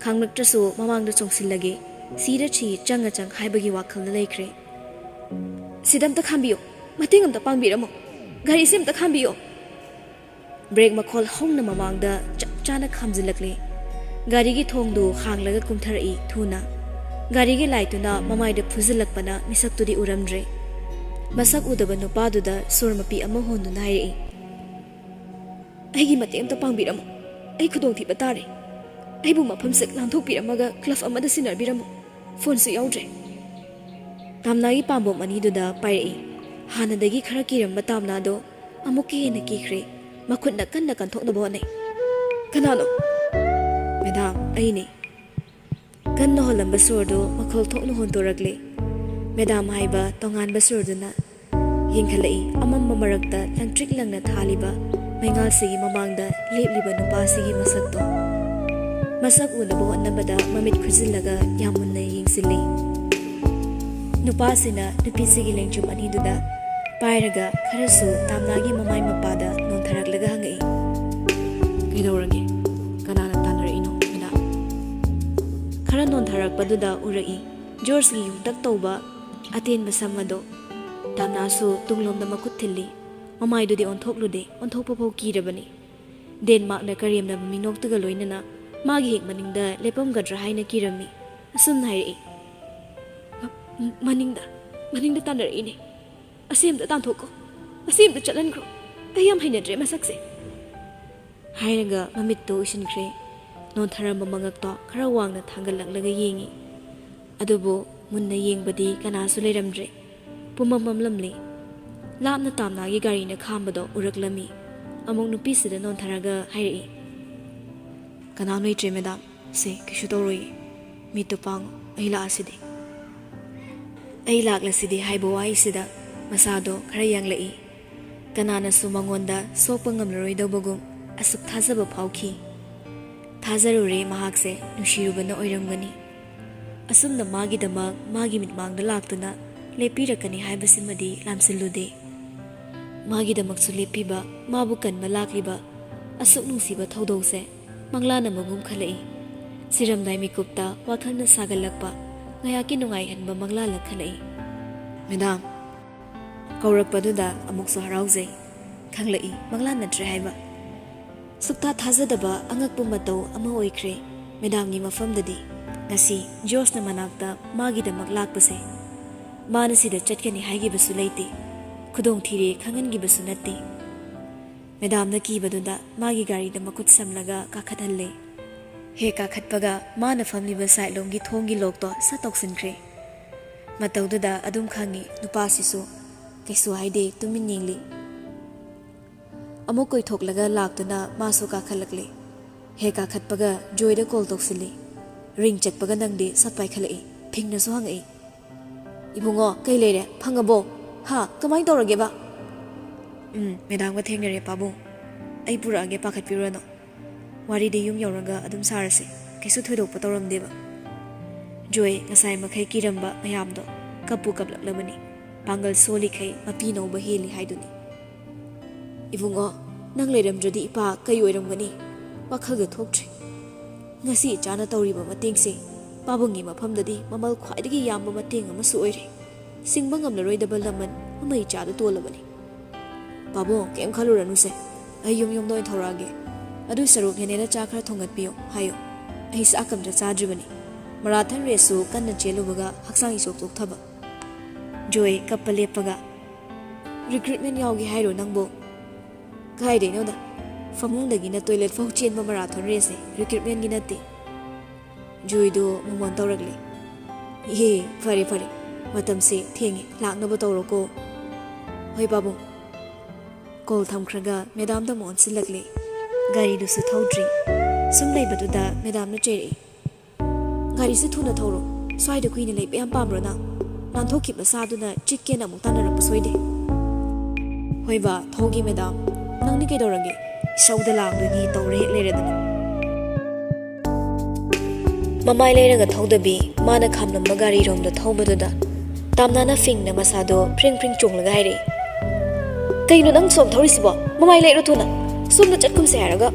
ꯈꯥꯡꯂꯛꯇ꯭ꯔꯁꯨ ꯃꯃꯥꯡꯗ ꯆꯣꯡꯁꯤꯜꯂꯒꯦ, ꯁꯤꯔ ꯁꯤ ꯆꯪꯉ ꯆꯪ ꯍꯥꯏꯕꯒꯤ ꯋꯥꯈꯜꯗ ꯂꯩꯈ꯭ꯔꯦ꯫ "ꯁꯤꯗ ꯑꯝꯇ ꯈꯥꯝꯕꯤꯌꯨ, ꯃꯇꯦꯡ ꯑꯝꯇ ꯄꯥꯡꯕꯤꯔꯝꯃꯣ, ꯒꯥꯔꯤꯁꯦ ꯑꯝꯇ ꯈꯥꯝꯕꯤꯌꯨ"꯫ ꯕ꯭ꯔꯦꯛ ꯃꯈꯣꯜ ꯍꯧꯅ ꯃꯃꯥꯡꯗ ꯆꯞ ꯆꯥꯅ ꯈꯥꯝꯖꯤꯜꯂꯛꯂꯦ꯫ ꯒꯥꯔꯤꯒꯤ ꯊꯣꯡꯗꯨ ꯍꯥꯡꯂꯒ ꯀꯨꯝꯊꯔꯛꯏ ꯊꯨꯅ꯫ ꯒꯥꯔꯤꯒꯤ ꯂꯥꯏꯠꯇꯨꯅ ꯃꯃꯥꯏꯗ ꯐꯨꯖꯤꯜꯂꯛꯄꯅ ꯃꯤꯁꯛꯇꯨꯗꯤ ꯎꯔꯝꯗ꯭ꯔꯦ꯫ ꯃꯁꯛ ꯎꯗꯕ ꯅꯨꯄꯥꯗꯨꯗ ꯁꯣꯔ ꯃꯄꯤ ꯑꯃ ꯍꯣꯟꯗꯨꯅ ꯍꯥꯏꯔꯛꯏ, "ꯑꯩꯒꯤ ꯃꯇꯦꯡ ꯑꯝꯇ ꯄꯥꯡꯕꯤꯔꯝꯃꯣ, ꯑꯩ ꯈꯨꯗꯣꯡꯊꯤꯕ ꯇꯥꯔꯦ꯫ ꯑꯩꯕꯨ ꯃꯐꯝꯁꯦ ꯂꯥꯟꯊꯣꯛꯄꯤꯔꯝꯃꯒ ꯀ꯭ꯂꯕ ꯑꯃꯗ ꯁꯤꯟꯅꯕꯤꯔꯝꯃꯣ, ꯐꯣꯟꯁꯨ ꯌꯥꯎꯗ꯭ꯔꯦ"꯫ ꯇꯥꯝꯅꯥꯒꯤ ꯄꯥꯝꯕꯣꯝ ꯑꯅꯤꯗꯨꯗ ꯄꯥꯏꯔꯛꯏ꯫ ꯍꯥꯟꯅꯗꯒꯤ ꯈꯔ ꯀꯤꯔꯝꯕ ꯇꯥꯝꯅꯥꯗꯣ ꯑꯃꯨꯛꯀ ꯍꯦꯟꯅ ꯀꯤꯈ꯭ꯔꯦ꯫ ꯃꯈꯨꯠꯅ ꯀꯟꯅ ꯀꯟꯊꯣꯛꯅꯕ ꯍꯣꯠꯅꯩ꯫ "ꯀꯅꯥꯅꯣ?" "ꯃꯦꯗꯥꯝ, ꯑꯩꯅꯤ"꯫ ꯀꯟꯅ ꯍꯣꯜꯂꯝꯕ ꯁꯣꯔꯗꯨ ꯃꯈꯣꯜ ꯊꯣꯛꯅ ꯍꯣꯟꯗꯣꯔꯛꯂꯦ꯫ ꯃꯦꯗꯥꯝ ꯍꯥꯏꯕ ꯇꯣꯉꯥꯟꯕ ꯁꯣꯔꯗꯨꯅ ꯌꯦꯡꯈꯠꯂꯛꯏ꯫ ꯑꯃꯝꯕ ꯃꯔꯛꯇ ꯂꯪꯇ꯭ꯔꯤꯛ ꯂꯪꯅ ꯊꯥꯜꯂꯤꯕ ꯃꯩꯉꯥꯜꯁꯤꯒꯤ ꯃꯃꯥꯡꯗ ꯂꯦꯞꯂꯤꯕ ꯅꯨꯄꯥꯁꯤꯒꯤ ꯃꯁꯛꯇꯣ꯫ ꯃꯁꯛ ꯎꯅꯕ ꯍꯣꯠꯅꯕꯗ ꯃꯃꯤꯠ ꯈꯨꯖꯤꯜꯂꯒ ꯌꯥꯝ ꯃꯨꯟꯅ ꯌꯦꯡꯁꯤꯜꯂꯤ꯫ ꯅꯨꯄꯥꯁꯤꯅ ꯅꯨꯄꯤꯁꯤꯒꯤ ꯂꯦꯡꯖꯨꯝ ꯑꯅꯤꯗꯨꯗ ꯄꯥꯏꯔꯒ ꯈꯔꯁꯨ ꯇꯥꯝꯅꯥꯒꯤ ꯃꯃꯥꯏ ꯃꯄꯥꯗ ꯅꯣꯟꯊꯔꯛꯂꯒ ꯍꯪꯉꯛꯏ, "ꯀꯩꯗꯧꯔꯒꯦ? ꯀꯅꯥꯅ ꯇꯥꯟꯅꯔꯛꯏꯅꯣ, ꯃꯦꯗꯥꯝ?" ꯈꯔ ꯅꯣꯟꯊꯔꯛꯄꯗꯨꯗ ꯎꯔꯛꯏ ꯖꯣꯔꯖꯀꯤ ꯌꯨꯡꯇꯛ ꯇꯧꯕ ꯑꯇꯦꯟꯕ ꯁꯝ ꯑꯗꯣ꯫ ꯇꯥꯝꯅꯥꯁꯨ ꯇꯨꯡꯂꯣꯝꯗ ꯃꯈꯨꯠ ꯊꯤꯜꯂꯤ꯫ ꯃꯃꯥꯏꯗꯨꯗꯤ ꯑꯣꯟꯊꯣꯛꯂꯨꯗꯦ, ꯑꯣꯟꯊꯣꯛꯄ ꯐꯥꯎ ꯀꯤꯔꯕꯅꯤ꯫ ꯗꯦꯟꯃꯥꯔꯛꯅ ꯀꯔꯦꯝꯅꯕ ꯃꯤꯅꯣꯛꯇꯨꯒ ꯂꯣꯏꯅꯅ ꯃꯥꯒꯤ ꯍꯦꯛ ꯃꯅꯤꯡꯗ ꯂꯦꯞꯄꯝꯒꯗ꯭ꯔꯥ ꯍꯥꯏꯅ ꯀꯤꯔꯝꯃꯤ꯫ ꯑꯁꯨꯝꯅ ꯍꯥꯏꯔꯛꯏ, "ꯃ-, ꯃꯅꯤꯡꯗ, ꯃꯅꯤꯡꯗ ꯇꯥꯟꯅꯔꯛꯏꯅꯦ꯫ ꯑꯁꯤ ꯑꯝꯇ ꯇꯥꯟꯊꯣꯛꯈꯣ, ꯑꯁꯤ ꯑꯝꯇ ꯆꯠꯍꯟꯈ꯭ꯔꯣ꯫ ꯑꯩ ꯌꯥꯝ ꯍꯩꯅꯗ꯭ꯔꯦ ꯃꯁꯛꯁꯦ"꯫ ꯍꯥꯏꯔꯒ ꯃꯃꯤꯠꯇꯣ ꯎꯏꯁꯤꯟꯈ꯭ꯔꯦ꯫ ꯅꯣꯟꯊꯔꯝꯕ ꯃꯉꯛꯇꯣ ꯈꯔ ꯋꯥꯡꯅ ꯊꯥꯡꯒꯠꯂꯛꯂꯒ ꯌꯦꯡꯉꯤ꯫ ꯑꯗꯨꯕꯨ ꯃꯨꯟꯅ ꯌꯦꯡꯕꯗꯤ ꯀꯅꯥꯁꯨ ꯂꯩꯔꯝꯗ꯭ꯔꯦ꯫ ꯄꯨꯝꯃꯝ ꯃꯝꯂꯝꯂꯦ꯫ ꯂꯥꯞꯅ ꯇꯥꯝꯅꯥꯒꯤ ꯒꯥꯔꯤꯅ ꯈꯥꯝꯕꯗꯣ ꯎꯔꯛꯂꯝꯃꯤ꯫ ꯑꯃꯨꯛ ꯅꯨꯄꯤꯁꯤꯗ ꯅꯣꯟꯊꯔꯒ ꯍꯥꯏꯔꯛꯏ, "ꯀꯅꯥꯝ ꯂꯩꯇ꯭ꯔꯦ, ꯃꯦꯗꯥꯝ꯫ ꯁꯦ, ꯀꯩꯁꯨ ꯇꯧꯔꯣꯏꯌꯦ꯫ ꯃꯤꯠꯇꯨ ꯄꯥꯡꯉꯨ, ꯑꯩ ꯂꯥꯛꯑꯁꯤꯗꯤ"꯫ "ꯑꯩ ꯂꯥꯛꯂꯁꯤꯗꯤ" ꯍꯥꯏꯕ ꯋꯥꯍꯩꯁꯤꯗ ꯃꯁꯥꯗꯣ ꯈꯔ ꯌꯥꯡꯂꯛꯏ꯫ ꯀꯅꯥꯅꯁꯨ ꯃꯉꯣꯟꯗ ꯁꯣꯛꯄ ꯉꯝꯂꯔꯣꯏꯗꯧꯕꯒꯨꯝ ꯑꯁꯨꯛ ꯊꯥꯖꯕ ꯐꯥꯎꯈꯤ꯫ ꯊꯥꯖꯔꯨꯔꯦ ꯃꯍꯥꯛꯁꯦ ꯅꯨꯡꯁꯤꯔꯨꯕꯅ ꯑꯣꯏꯔꯝꯒꯅꯤ꯫ ꯑꯁꯨꯝꯅ ꯃꯥꯒꯤꯗꯃꯛ ꯃꯥꯒꯤ ꯃꯤꯠꯃꯥꯡꯗ ꯂꯥꯛꯇꯨꯅ ꯂꯦꯞꯄꯤꯔꯛꯀꯅꯤ ꯍꯥꯏꯕꯁꯤꯃꯗꯤ ꯂꯥꯝꯁꯤꯜꯂꯨꯗꯦ꯫ ꯃꯥꯒꯤꯗꯃꯛꯁꯨ ꯂꯦꯞꯄꯤꯕ, ꯃꯥꯕꯨ ꯀꯟꯕ ꯂꯥꯛꯂꯤꯕ ꯑꯁꯨꯛ ꯅꯨꯡꯁꯤꯕ ꯊꯧꯗꯣꯛꯁꯦ ꯃꯪꯂꯥꯅ ꯃꯒꯨꯝ ꯈꯜꯂꯛꯏ꯫ ꯁꯤꯔꯝꯗꯥꯏ ꯃꯤꯀꯨꯞꯇ ꯋꯥꯈꯜꯅ ꯁꯥꯒꯠꯂꯛꯄ, ꯉꯥꯏꯍꯥꯛꯀꯤ ꯅꯨꯡꯉꯥꯏꯍꯟꯕ ꯃꯪꯂꯥꯅ ꯈꯜꯂꯛꯏ꯫ "ꯃꯦꯗꯥꯝ" ꯀꯧꯔꯛꯄꯗꯨꯗ ꯑꯃꯨꯛꯁꯨ ꯍꯔꯥꯎꯖꯩ꯫ ꯈꯪꯂꯛꯏ, ꯃꯪꯂꯥꯟ ꯅꯠꯇ꯭ꯔꯦ ꯍꯥꯏꯕ꯫ ꯁꯨꯛꯊꯥ ꯊꯥꯖꯗꯕ ꯑꯉꯛꯄ ꯃꯇꯧ ꯑꯃ ꯑꯣꯏꯈ꯭ꯔꯦ ꯃꯦꯗꯥꯝꯒꯤ ꯃꯐꯝꯗꯗꯤ꯫ ꯉꯁꯤ ꯖꯣꯁꯅ ꯃꯅꯥꯛꯇ ꯃꯥꯒꯤꯗꯃꯛ ꯂꯥꯛꯄꯁꯦ, ꯃꯥꯅ ꯁꯤꯗ ꯆꯠꯀꯅꯤ ꯍꯥꯏꯈꯤꯕꯁꯨ ꯂꯩꯇꯦ, ꯈꯨꯗꯣꯡꯊꯤꯔꯦ ꯈꯪꯍꯟꯈꯤꯕꯁꯨ ꯅꯠꯇꯦ꯫ ꯃꯦꯗꯥꯝꯅ ꯀꯤꯕꯗꯨꯗ ꯃꯥꯒꯤ ꯒꯥꯔꯤꯗ ꯃꯈꯨꯠ ꯁꯝꯂꯒ ꯀꯥꯈꯠꯍꯜꯂꯦ꯫ ꯍꯦꯛ ꯀꯥꯈꯠꯄꯒ ꯃꯥꯅ ꯐꯝꯂꯤꯕ ꯁꯥꯏꯠꯂꯣꯝꯒꯤ ꯊꯣꯡꯒꯤ ꯂꯣꯛꯇꯣ ꯁꯠ ꯇꯧꯁꯤꯟꯈ꯭ꯔꯦ꯫ ꯃꯇꯧꯗꯨꯗ ꯑꯗꯨꯝ ꯈꯪꯉꯤ ꯅꯨꯄꯥꯁꯤꯁꯨ ꯀꯩꯁꯨ ꯍꯥꯏꯗꯦ, ꯇꯨꯃꯤꯟ ꯌꯦꯡꯂꯤ꯫ ꯑꯃꯨꯛ ꯀꯣꯏꯊꯣꯛꯂꯒ ꯂꯥꯛꯇꯨꯅ ꯃꯥꯁꯨ ꯀꯥꯈꯠꯂꯛꯂꯦ꯫ ꯍꯦꯛ ꯀꯥꯈꯠꯄꯒ ꯖꯣꯏꯗ ꯀꯣꯜ ꯇꯧꯁꯤꯜꯂꯤ꯫ ꯔꯤꯡ ꯆꯠꯄꯒ ꯅꯪꯗꯤ ꯁꯠ ꯄꯥꯏꯈꯠꯂꯛꯏ꯫ ꯐꯤꯡꯅꯁꯨ ꯍꯪꯉꯛꯏ, "ꯏꯕꯨꯡꯉꯣ, ꯀꯩ ꯂꯩꯔꯦ? ꯐꯪꯉꯕꯣ? ꯍꯥ? ꯀꯃꯥꯏꯅ ꯇꯧꯔꯒꯦꯕ?" "ꯎꯝ, ꯃꯦꯗꯥꯝꯒ ꯊꯦꯡꯅꯔꯦ ꯄꯥꯕꯨꯡ꯫ ꯑꯩ ꯄꯨꯔꯛꯑꯒꯦ, ꯄꯥꯈꯠꯄꯤꯔꯨꯔꯅꯨ꯫ ꯋꯥꯔꯤꯗꯤ ꯌꯨꯝ ꯌꯧꯔꯒ ꯑꯗꯨꯝ ꯁꯥꯔꯁꯦ꯫ ꯀꯩꯁꯨ ꯊꯣꯏꯗꯣꯛꯄ ꯇꯧꯔꯝꯗꯦꯕ꯫" ꯖꯣꯏ ꯉꯁꯥꯏ ꯃꯈꯩ ꯀꯤꯔꯝꯕ ꯃꯌꯥꯝꯗꯣ ꯀꯞꯄꯨ ꯀꯞꯂꯛꯂꯕꯅꯤ꯫ ꯄꯥꯡꯒꯜ ꯁꯣꯜꯂꯤꯈꯩ ꯃꯄꯤ ꯅꯧꯕ ꯍꯦꯜꯂꯤ ꯍꯥꯏꯗꯨꯅꯤ꯫ "ꯏꯕꯨꯡꯉꯣ, ꯅꯪ ꯂꯩꯔꯝꯗ꯭ꯔꯗꯤ ꯏꯄꯥ ꯀꯩ ꯑꯣꯏꯔꯝꯒꯅꯤ? ꯋꯥꯈꯜꯒ ꯊꯣꯛꯇ꯭ꯔꯦ꯫ ꯉꯁꯤ ꯏꯆꯥꯅ ꯇꯧꯔꯤꯕ ꯃꯇꯦꯡꯁꯦ ꯄꯥꯕꯨꯡꯒꯤ ꯃꯐꯝꯗꯗꯤ ꯃꯃꯜ ꯈ꯭ꯋꯥꯏꯗꯒꯤ ꯌꯥꯝꯕ ꯃꯇꯦꯡ ꯑꯃꯁꯨ ꯑꯣꯏꯔꯦ꯫ ꯁꯤꯡꯕ ꯉꯝꯂꯔꯣꯏꯗꯕ ꯂꯃꯟ ꯑꯃ ꯏꯆꯥꯗ ꯇꯣꯜꯂꯕꯅꯤ꯫" "ꯄꯥꯕꯨꯡ, ꯀꯩꯝ ꯈꯜꯂꯨꯔꯅꯨꯁꯦ꯫ ꯑꯩ ꯌꯨꯝ ꯌꯨꯝꯗ ꯑꯣꯏꯅ ꯊꯧꯔꯛꯑꯒꯦ꯫ ꯑꯗꯨ ꯁꯔꯨꯛ ꯅꯦꯅꯦꯅ ꯆꯥ ꯈꯔ ꯊꯣꯡꯒꯠꯄꯤꯌꯨ ꯍꯥꯏꯌꯨ꯫ ꯑꯩ ꯆꯥꯛ ꯑꯝꯇ ꯆꯥꯗ꯭ꯔꯤꯕꯅꯤ꯫ ꯃꯔꯥꯊꯟ ꯔꯦꯁꯁꯨ ꯀꯟꯅ ꯆꯦꯜꯂꯨꯕꯒ ꯍꯛꯆꯥꯡ ꯏꯆꯣꯛ ꯆꯣꯛꯊꯕ꯫" ꯖꯣꯏ ꯀꯞꯄ ꯂꯦꯞꯄꯒ, "ꯔꯤꯀ꯭ꯔꯨꯠꯃꯦꯟ ꯌꯥꯎꯒꯦ ꯍꯥꯏꯔꯣ ꯅꯪꯕꯨ? ꯀꯥꯏꯗꯩꯅꯣꯗ, ꯐꯃꯨꯡꯗꯒꯤꯅ ꯇꯣꯏꯂꯦꯠ ꯐꯥꯎ ꯆꯦꯟꯕ ꯃꯔꯥꯊꯣꯟ ꯔꯦꯁꯅꯦ, ꯔꯤꯀ꯭ꯔꯨꯠꯃꯦꯟꯒꯤ ꯅꯠꯇꯦ꯫" ꯖꯣꯏꯗꯣ ꯃꯣꯃꯣꯟ ꯇꯧꯔꯛꯂꯦ꯫ "ꯏꯍꯦ, ꯐꯔꯦ ꯐꯔꯦ, ꯃꯇꯝꯁꯦ ꯊꯦꯡꯉꯦ, ꯂꯥꯛꯅꯕ ꯇꯧꯔꯣꯀꯣ꯫" "ꯍꯣꯏ ꯄꯥꯕꯨꯡ꯫" ꯀꯣꯜ ꯊꯝꯈ꯭ꯔꯒ ꯃꯦꯗꯥꯝꯗ ꯑꯃꯨꯛ ꯑꯣꯟꯁꯤꯜꯂꯛꯂꯦ꯫ ꯒꯥꯔꯤꯗꯨꯁꯨ ꯊꯧꯗ꯭ꯔꯤ꯫ ꯁꯨꯝ ꯂꯩꯕꯗꯨꯗ ꯃꯦꯗꯥꯝꯅ ꯆꯩꯔꯛꯏ, "ꯒꯥꯔꯤꯁꯦ ꯊꯨꯅ ꯊꯧꯔꯣ꯫ ꯁ꯭ꯋꯥꯏꯗ ꯀꯨꯏꯅ ꯂꯩꯕ ꯌꯥꯝ ꯄꯥꯝꯕ꯭ꯔꯣ ꯅꯪ? ꯅꯥꯟꯊꯣꯛꯈꯤꯕ ꯁꯥꯗꯨꯅ ꯆꯤꯛꯀꯦꯅ ꯑꯃꯨꯛ ꯇꯥꯟꯅꯔꯛꯄ ꯁꯣꯏꯗꯦ꯫" "ꯍꯣꯏꯕ, ꯊꯧꯒꯦ ꯃꯦꯗꯥꯝ꯫ ꯅꯪꯗꯤ ꯀꯩꯗꯧꯔꯒꯦ? ꯏꯁꯧꯗ ꯂꯥꯡꯗꯣꯏꯅꯤ ꯇꯧꯔꯦ ꯍꯦꯛ ꯂꯩꯔꯗꯅ꯫" ꯃꯃꯥꯏ ꯂꯩꯔꯒ ꯊꯧꯗꯕꯤ, ꯃꯥꯅ ꯈꯥꯝꯂꯝꯕ ꯒꯥꯔꯤꯔꯣꯝꯗ ꯊꯧꯕꯗꯨꯗ ꯇꯥꯝꯅꯥꯅ ꯐꯤꯡꯅ ꯃꯁꯥꯗꯣ ꯐ꯭ꯔꯤꯡ ꯐ꯭ꯔꯤꯡ ꯆꯣꯡꯂꯒ ꯍꯥꯏꯔꯛꯏ, "ꯀꯩꯅꯣ ꯅꯪ ꯁꯣꯝ ꯊꯧꯔꯤꯁꯤꯕꯣ? ꯃꯃꯥꯏ ꯂꯩꯔꯣ ꯊꯨꯅ꯫ ꯁꯣꯝꯗ ꯆꯠꯀꯨꯝꯁꯦ ꯍꯥꯏꯔꯒ꯫"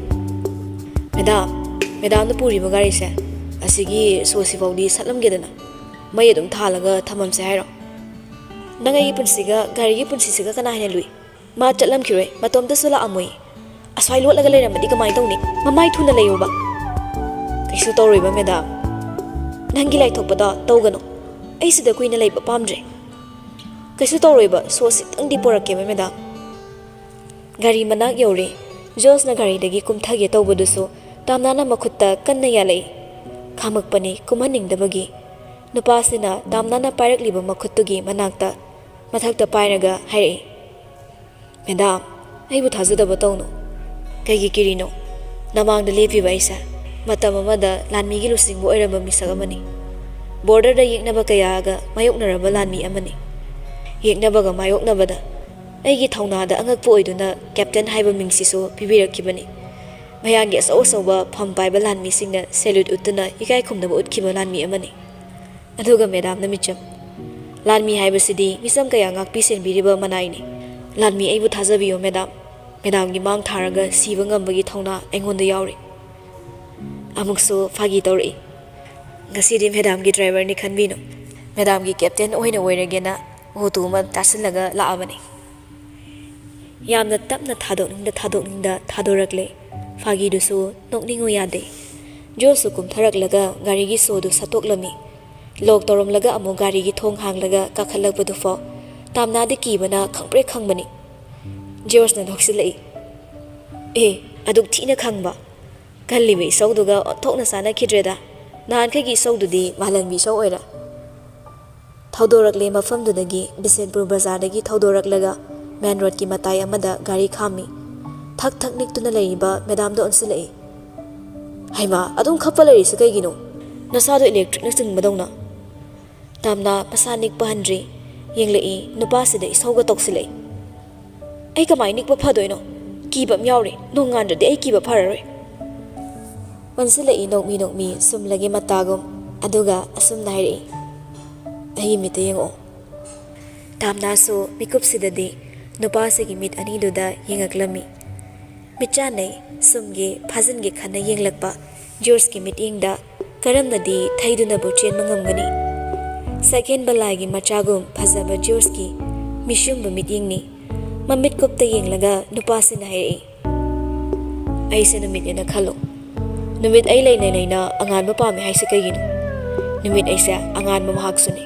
"ꯃꯦꯗꯥꯝ, ꯃꯦꯗꯥꯝꯅ ꯄꯨꯔꯤꯕ ꯒꯥꯔꯤꯁꯦ ꯑꯁꯤꯒꯤ ꯁꯣꯁꯤꯐꯥꯎꯗꯤ ꯁꯠꯂꯝꯒꯦꯗꯅ꯫ ꯃꯩ ꯑꯗꯨꯝ ꯊꯥꯜꯂꯒ ꯊꯝꯃꯝꯁꯦ ꯍꯥꯏꯔꯣ?" "ꯅꯪ ꯑꯩꯒꯤ ꯄꯨꯟꯁꯤꯒ ꯒꯥꯔꯤꯒꯤ ꯄꯨꯟꯁꯤꯁꯤꯒ ꯀꯅꯥ ꯍꯦꯟꯅ ꯂꯨꯏ? ꯃꯥ ꯆꯠꯂꯝꯈꯤꯔꯣꯏ, ꯃꯇꯣꯝꯇꯁꯨ ꯂꯥꯛꯑꯝꯃꯣꯏ꯫ ꯑꯁ꯭ꯋꯥꯏ ꯂꯣꯠꯂꯒ ꯂꯩꯔꯝꯃꯗꯤ ꯀꯃꯥꯏꯅ ꯇꯧꯅꯤ? ꯃꯃꯥꯏ ꯊꯨꯅ ꯂꯩꯌꯣꯕ꯫" "ꯀꯩꯁꯨ ꯇꯧꯔꯣꯏꯕ ꯃꯦꯗꯥꯝ, ꯅꯪꯒꯤ ꯂꯥꯏꯊꯣꯛꯄꯗꯣ ꯇꯧꯒꯅꯨ꯫ ꯑꯩ ꯁꯤꯗ ꯀꯨꯏꯅ ꯂꯩꯕ ꯄꯥꯝꯗ꯭ꯔꯦ꯫" "ꯀꯩꯁꯨ ꯇꯧꯔꯣꯏꯕ, ꯁꯣꯁ ꯈꯤꯇꯪꯗꯤ ꯄꯣꯔꯛꯀꯦꯕ ꯃꯦꯗꯥꯝ꯫" ꯒꯥꯔꯤ ꯃꯅꯥꯛ ꯌꯧꯔꯦ꯫ ꯖꯣꯁꯅ ꯒꯥꯔꯤꯗꯒꯤ ꯀꯨꯝꯊꯒꯦ ꯇꯧꯕꯗꯨꯁꯨ ꯇꯥꯝꯅꯥꯅ ꯃꯈꯨꯠꯇ ꯀꯟꯅ ꯌꯥꯜꯂꯛꯏ꯫ ꯈꯥꯝꯃꯛꯄꯅꯤ ꯀꯨꯝꯍꯟꯅꯤꯡꯗꯕꯒꯤ꯫ ꯅꯨꯄꯥꯁꯤꯅ ꯇꯥꯝꯅꯥꯅ ꯄꯥꯏꯔꯛꯂꯤꯕ ꯃꯈꯨꯠꯇꯨꯒꯤ ꯃꯅꯥꯛꯇ ꯃꯊꯛꯇ ꯄꯥꯏꯔꯒ ꯍꯥꯏꯔꯛꯏ, "ꯃꯦꯗꯥꯝ, ꯑꯩꯕꯨ ꯊꯥꯖꯗꯕ ꯇꯧꯅꯨ꯫" "ꯀꯩꯒꯤ ꯀꯤꯔꯤꯅꯣ? ꯅꯃꯥꯡꯗ ꯂꯦꯞꯄꯤꯕ ꯑꯩꯁꯦ ꯃꯇꯝ ꯑꯃꯗ ꯂꯥꯟꯃꯤꯒꯤ ꯂꯨꯆꯤꯡꯕ ꯑꯣꯏꯔꯝꯕ ꯃꯤꯁꯛ ꯑꯃꯅꯤ꯫ ꯕꯣꯔꯗꯔꯗ ꯌꯦꯛꯅꯕ ꯀꯌꯥꯒ ꯃꯥꯌꯣꯛꯅꯔꯕ ꯂꯥꯟꯃꯤ ꯑꯃꯅꯤ꯫ ꯌꯦꯛꯅꯕꯒ ꯃꯥꯌꯣꯛꯅꯕꯗ ꯑꯩꯒꯤ ꯊꯧꯅꯥꯗ ꯑꯉꯛꯄ ꯑꯣꯏꯗꯨꯅ ꯀꯦꯞꯇꯦꯟ ꯍꯥꯏꯕ ꯃꯤꯡꯁꯤꯁꯨ ꯄꯤꯕꯤꯔꯛꯈꯤꯕꯅꯤ꯫ ꯃꯌꯥꯝꯒꯤ ꯑꯆꯧ ꯑꯆꯧꯕ ꯐꯝ ꯄꯥꯏꯕ ꯂꯥꯟꯃꯤꯁꯤꯡꯅ salute ꯎꯠꯇꯨꯅ ꯏꯀꯥꯏ ꯈꯨꯝꯅꯕ ꯎꯠꯈꯤꯕ ꯂꯥꯟꯃꯤ ꯑꯃꯅꯤ꯫ ꯑꯗꯨꯒ ꯃꯦꯗꯥꯝꯅ ꯃꯤꯆꯝ, ꯂꯥꯟꯃꯤ ꯍꯥꯏꯕꯁꯤꯗꯤ ꯃꯤꯆꯝ ꯀꯌꯥ ꯉꯥꯛꯄꯤ ꯁꯦꯟꯕꯤꯔꯤꯕ ꯃꯅꯥꯏꯅꯤ꯫ ꯂꯥꯟꯃꯤ, ꯑꯩꯕꯨ ꯊꯥꯖꯕꯤꯌꯨ ꯃꯦꯗꯥꯝ, ꯃꯦꯗꯥꯝꯒꯤ ꯃꯥꯡ ꯊꯥꯔꯒ ꯁꯤꯕ ꯉꯝꯕꯒꯤ ꯊꯧꯅꯥ ꯑꯩꯉꯣꯟꯗ ꯌꯥꯎꯔꯤ꯫" ꯑꯃꯨꯛꯁꯨ ꯐꯥꯒꯤ ꯇꯧꯔꯛꯏ꯫ "ꯉꯁꯤꯗꯤ ꯃꯦꯗꯥꯝꯒꯤ ꯗ꯭ꯔꯥꯏꯚꯔꯅꯤ ꯈꯟꯕꯤꯅꯨ, ꯃꯦꯗꯥꯝꯒꯤ ꯀꯦꯞꯇꯦꯟ ꯑꯣꯏꯅ ꯑꯣꯏꯔꯒꯦꯅ ꯑꯣꯇꯣ ꯑꯃ ꯇꯥꯁꯤꯜꯂꯒ ꯂꯥꯛꯑꯕꯅꯤ꯫" ꯌꯥꯝꯅ ꯇꯞꯅ ꯊꯥꯗꯣꯛꯅꯤꯡꯗ ꯊꯥꯗꯣꯛꯅꯤꯡꯗ ꯊꯥꯗꯣꯔꯛꯂꯦ꯫ ꯐꯥꯒꯤꯗꯨꯁꯨ ꯅꯣꯛꯅꯤꯡꯉꯨ ꯌꯥꯗꯦ꯫ ꯖꯣꯁꯁꯨ ꯀꯨꯝꯊꯔꯛꯂꯒ ꯒꯥꯔꯤꯒꯤ ꯁꯣꯗꯨ ꯁꯠꯇꯣꯛꯂꯝꯃꯤ꯫ ꯂꯣꯛ ꯇꯧꯔꯝꯂꯒ ꯑꯃꯨꯛ ꯒꯥꯔꯤꯒꯤ ꯊꯣꯡ ꯍꯥꯡꯂꯒ ꯀꯥꯈꯠꯂꯛꯄꯗꯨꯐꯥꯎ ꯇꯥꯝꯅꯥꯗꯤ ꯀꯤꯕꯅ ꯈꯪꯄ꯭ꯔꯦꯛ ꯈꯪꯕꯅꯤ꯫ ꯖꯣꯁꯅ ꯅꯣꯛꯁꯤꯜꯂꯛꯏ꯫ "ꯑꯦ, ꯑꯗꯨꯛ ꯊꯤꯅ ꯈꯪꯕ? ꯀꯜꯂꯤꯕ ꯏꯁꯧꯗꯨꯒ ꯑꯣꯟꯊꯣꯛꯅ ꯆꯥꯟꯅꯈꯤꯗ꯭ꯔꯦꯗ꯫ ꯅꯍꯥꯟꯈꯩꯒꯤ ꯏꯁꯧꯗꯨꯗꯤ ꯃꯥꯂꯪꯕꯤ ꯏꯁꯧ ꯑꯣꯏꯔꯦ꯫" ꯊꯧꯗꯣꯔꯛꯂꯦ꯫ ꯃꯐꯝꯗꯨꯗꯒꯤ ꯕꯤꯁꯦꯟꯄꯨꯔ ꯕꯖꯥꯔꯗꯒꯤ ꯊꯧꯗꯣꯔꯛꯂꯒ ꯃꯦꯟ ꯔꯣꯗꯀꯤ ꯃꯇꯥꯏ ꯑꯃꯗ ꯒꯥꯔꯤ ꯈꯥꯝꯃꯤ꯫ ꯊꯛ ꯊꯛ ꯅꯤꯛꯇꯨꯅ ꯂꯩꯔꯤꯕ ꯃꯦꯗꯥꯝꯗ ꯑꯣꯟꯁꯤꯜꯂꯛꯏ꯫ "ꯍꯩꯃꯥ, ꯑꯗꯨꯝ ꯈꯞꯄ ꯂꯩꯔꯤꯁꯦ ꯀꯩꯒꯤꯅꯣ? ꯅꯁꯥꯗꯣ ꯏꯂꯦꯛꯇ꯭ꯔꯤꯛꯅ ꯆꯤꯡꯕꯗꯧꯅ?" ꯇꯥꯝꯅꯥ ꯃꯁꯥ ꯅꯤꯛꯄ ꯍꯟꯗ꯭ꯔꯤ꯫ ꯌꯦꯡꯂꯛꯏ, ꯅꯨꯄꯥꯁꯤꯗ ꯏꯁꯧꯒ ꯇꯧꯁꯤꯜꯂꯛꯏ꯫ "ꯑꯩ ꯀꯃꯥꯏ ꯅꯤꯛꯄ ꯐꯗꯣꯏꯅꯣ? ꯀꯤꯕ ꯑꯃ ꯌꯥꯎꯔꯦ꯫ ꯅꯣꯡꯉꯥꯟꯗ꯭ꯔꯗꯤ ꯑꯩ ꯀꯤꯕ ꯐꯔꯔꯣꯏ꯫" ꯑꯣꯟꯁꯤꯜꯂꯛꯏ ꯅꯣꯛꯃꯤ ꯅꯣꯛꯃꯤ ꯁꯨꯝꯂꯒꯤ ꯃꯇꯥꯒꯨꯝ꯫ ꯑꯗꯨꯒ ꯑꯁꯨꯝꯅ ꯍꯥꯏꯔꯛꯏ, "ꯑꯩꯒꯤ ꯃꯤꯠꯇ ꯌꯦꯡꯉꯛꯑꯣ"꯫ ꯇꯥꯝꯅꯥꯁꯨ ꯃꯤꯀꯨꯞꯁꯤꯗꯗꯤ ꯅꯨꯄꯥꯁꯤꯒꯤ ꯃꯤꯠ ꯑꯅꯤꯗꯨꯗ ꯌꯦꯡꯉꯛꯂꯝꯃꯤ꯫ ꯃꯤꯠꯆꯥꯟꯅꯩ ꯁꯨꯝꯒꯦ ꯐꯥꯖꯤꯟꯒꯦ ꯈꯟꯅ ꯌꯦꯡꯂꯛꯄ ꯖꯣꯔꯖꯀꯤ ꯃꯤꯠꯌꯦꯡꯗ ꯀꯔꯝꯅꯗꯤ ꯊꯩꯗꯨꯅꯕꯨ ꯆꯦꯟꯕ ꯉꯝꯒꯅꯤ? ꯁꯛꯍꯦꯟꯕ ꯂꯥꯏꯒꯤ ꯃꯆꯥꯒꯨꯝ ꯐꯖꯕ ꯖꯣꯔꯖꯀꯤ ꯃꯤꯁꯨꯝꯕ ꯃꯤꯠꯌꯦꯡꯅꯤ꯫ ꯃꯃꯤꯠ ꯀꯨꯞꯇ ꯌꯦꯡꯂꯒ ꯅꯨꯄꯥꯁꯤꯅ ꯍꯥꯏꯔꯛꯏ, "ꯑꯩꯁꯦ ꯅꯨꯃꯤꯠꯅꯦꯅ ꯈꯜꯂꯣ꯫ ꯅꯨꯃꯤꯠ ꯑꯩ ꯂꯩꯅ ꯂꯩꯅ ꯑꯉꯥꯟꯕ ꯄꯥꯝꯃꯦ ꯍꯥꯏꯁꯦ ꯀꯩꯒꯤꯅꯣ? ꯅꯨꯃꯤꯠ ꯑꯩꯁꯦ ꯑꯉꯥꯟꯕ ꯃꯍꯥꯛꯁꯨꯅꯤ꯫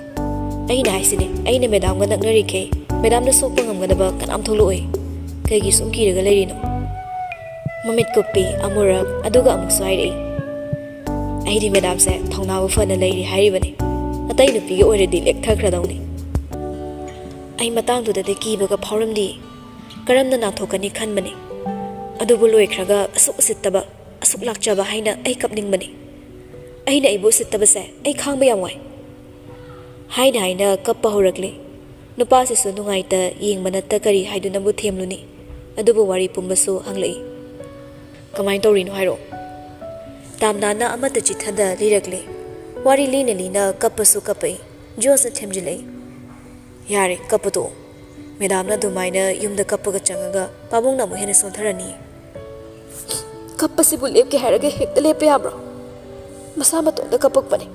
ꯑꯩꯅ ꯍꯥꯏꯁꯤꯅꯤ, ꯑꯩꯅ ꯃꯦꯗꯥꯝꯒ ꯅꯛꯅꯔꯤꯈꯩ ꯃꯦꯗꯥꯝꯅ ꯁꯣꯛꯄ ꯉꯝꯒꯗꯕ ꯀꯅꯥꯝ ꯊꯣꯛꯂꯛꯑꯣꯏ꯫ ꯀꯩꯒꯤ ꯁꯨꯝ ꯀꯤꯔꯒ ꯂꯩꯔꯤꯅꯣ?" ꯃꯃꯤꯠ ꯀꯨꯞꯄꯤ ꯑꯃꯨꯔꯛ, ꯑꯗꯨꯒ ꯑꯃꯨꯛꯁꯨ ꯍꯥꯏꯔꯛꯏ, "ꯑꯩꯗꯤ ꯃꯦꯗꯥꯝꯁꯦ ꯊꯧꯅꯥꯕꯨ ꯐꯅ ꯂꯩꯔꯤ ꯍꯥꯏꯔꯤꯕꯅꯤ꯫ ꯑꯇꯩ ꯅꯨꯄꯤꯒ ꯑꯣꯏꯔꯗꯤ ꯂꯦꯛꯊꯈ꯭ꯔꯗꯧꯅꯤ꯫ ꯑꯩ ꯃꯇꯥꯡꯗꯨꯗꯗꯤ ꯀꯤꯕꯒ ꯐꯥꯎꯔꯝꯗꯦ꯫ ꯀꯔꯝꯅ ꯅꯥꯊꯣꯛꯀꯅꯤ ꯈꯟꯕꯅꯤ꯫ ꯑꯗꯨꯕꯨ ꯂꯣꯏꯈ꯭ꯔꯒ ꯑꯁꯨꯛ ꯎꯁꯤꯠꯇꯕ, ꯑꯁꯨꯛ ꯂꯥꯛꯆꯕ ꯍꯥꯏꯅ ꯑꯩ ꯀꯞꯅꯤꯡꯕꯅꯤ꯫ ꯑꯩꯅ ꯑꯩꯕꯨ ꯎꯁꯤꯠꯇꯕꯁꯦ ꯑꯩ ꯈꯥꯡꯕ ꯌꯥꯝ ꯋꯥꯏ"꯫ ꯍꯥꯏꯅ ꯍꯥꯏꯅ ꯀꯞꯄ ꯍꯧꯔꯛꯂꯦ꯫ ꯅꯨꯄꯥꯁꯤꯁꯨ ꯅꯨꯡꯉꯥꯏꯇ ꯌꯦꯡꯕ ꯅꯠꯇ ꯀꯔꯤ ꯍꯥꯏꯗꯨꯅꯕꯨ ꯊꯦꯝꯂꯨꯅꯤ꯫ ꯑꯗꯨꯕꯨ ꯋꯥꯔꯤ ꯄꯨꯝꯕꯁꯨ ꯍꯪꯂꯛꯏ꯫ "ꯀꯃꯥꯏꯅ ꯇꯧꯔꯤꯅꯣ ꯍꯥꯏꯔꯛꯑꯣ"꯫ ꯇꯥꯝꯅꯥꯅ ꯑꯃꯠꯇ ꯆꯤꯠꯊꯗ ꯂꯤꯔꯛꯂꯦ꯫ ꯋꯥꯔꯤ ꯂꯤꯅ ꯂꯤꯅ ꯀꯞꯄꯁꯨ ꯀꯞꯄꯛꯏ꯫ ꯖꯣꯔꯖꯅ ꯊꯦꯝꯖꯤꯜꯂꯛꯏ꯫ "ꯌꯥꯔꯦ, ꯀꯞꯄ ꯇꯣꯛꯑꯣ꯫ ꯃꯦꯗꯥꯝꯅ ꯑꯗꯨꯃꯥꯏꯅ ꯌꯨꯝꯗ ꯀꯞꯄꯒ ꯆꯪꯉꯒ ꯄꯥꯕꯨꯡꯅ ꯑꯃꯨꯛ ꯍꯦꯟꯅ ꯁꯣꯟꯊꯔꯅꯤ꯫ ꯀꯞꯄꯁꯤꯕꯨ ꯂꯦꯞꯀꯦ ꯍꯥꯏꯔꯒ ꯍꯦꯛꯇ ꯂꯦꯞꯄ ꯌꯥꯕ꯭ꯔꯣ? ꯃꯁꯥ ꯃꯇꯣꯝꯇ ꯀꯞꯄꯛꯄꯅꯦ꯫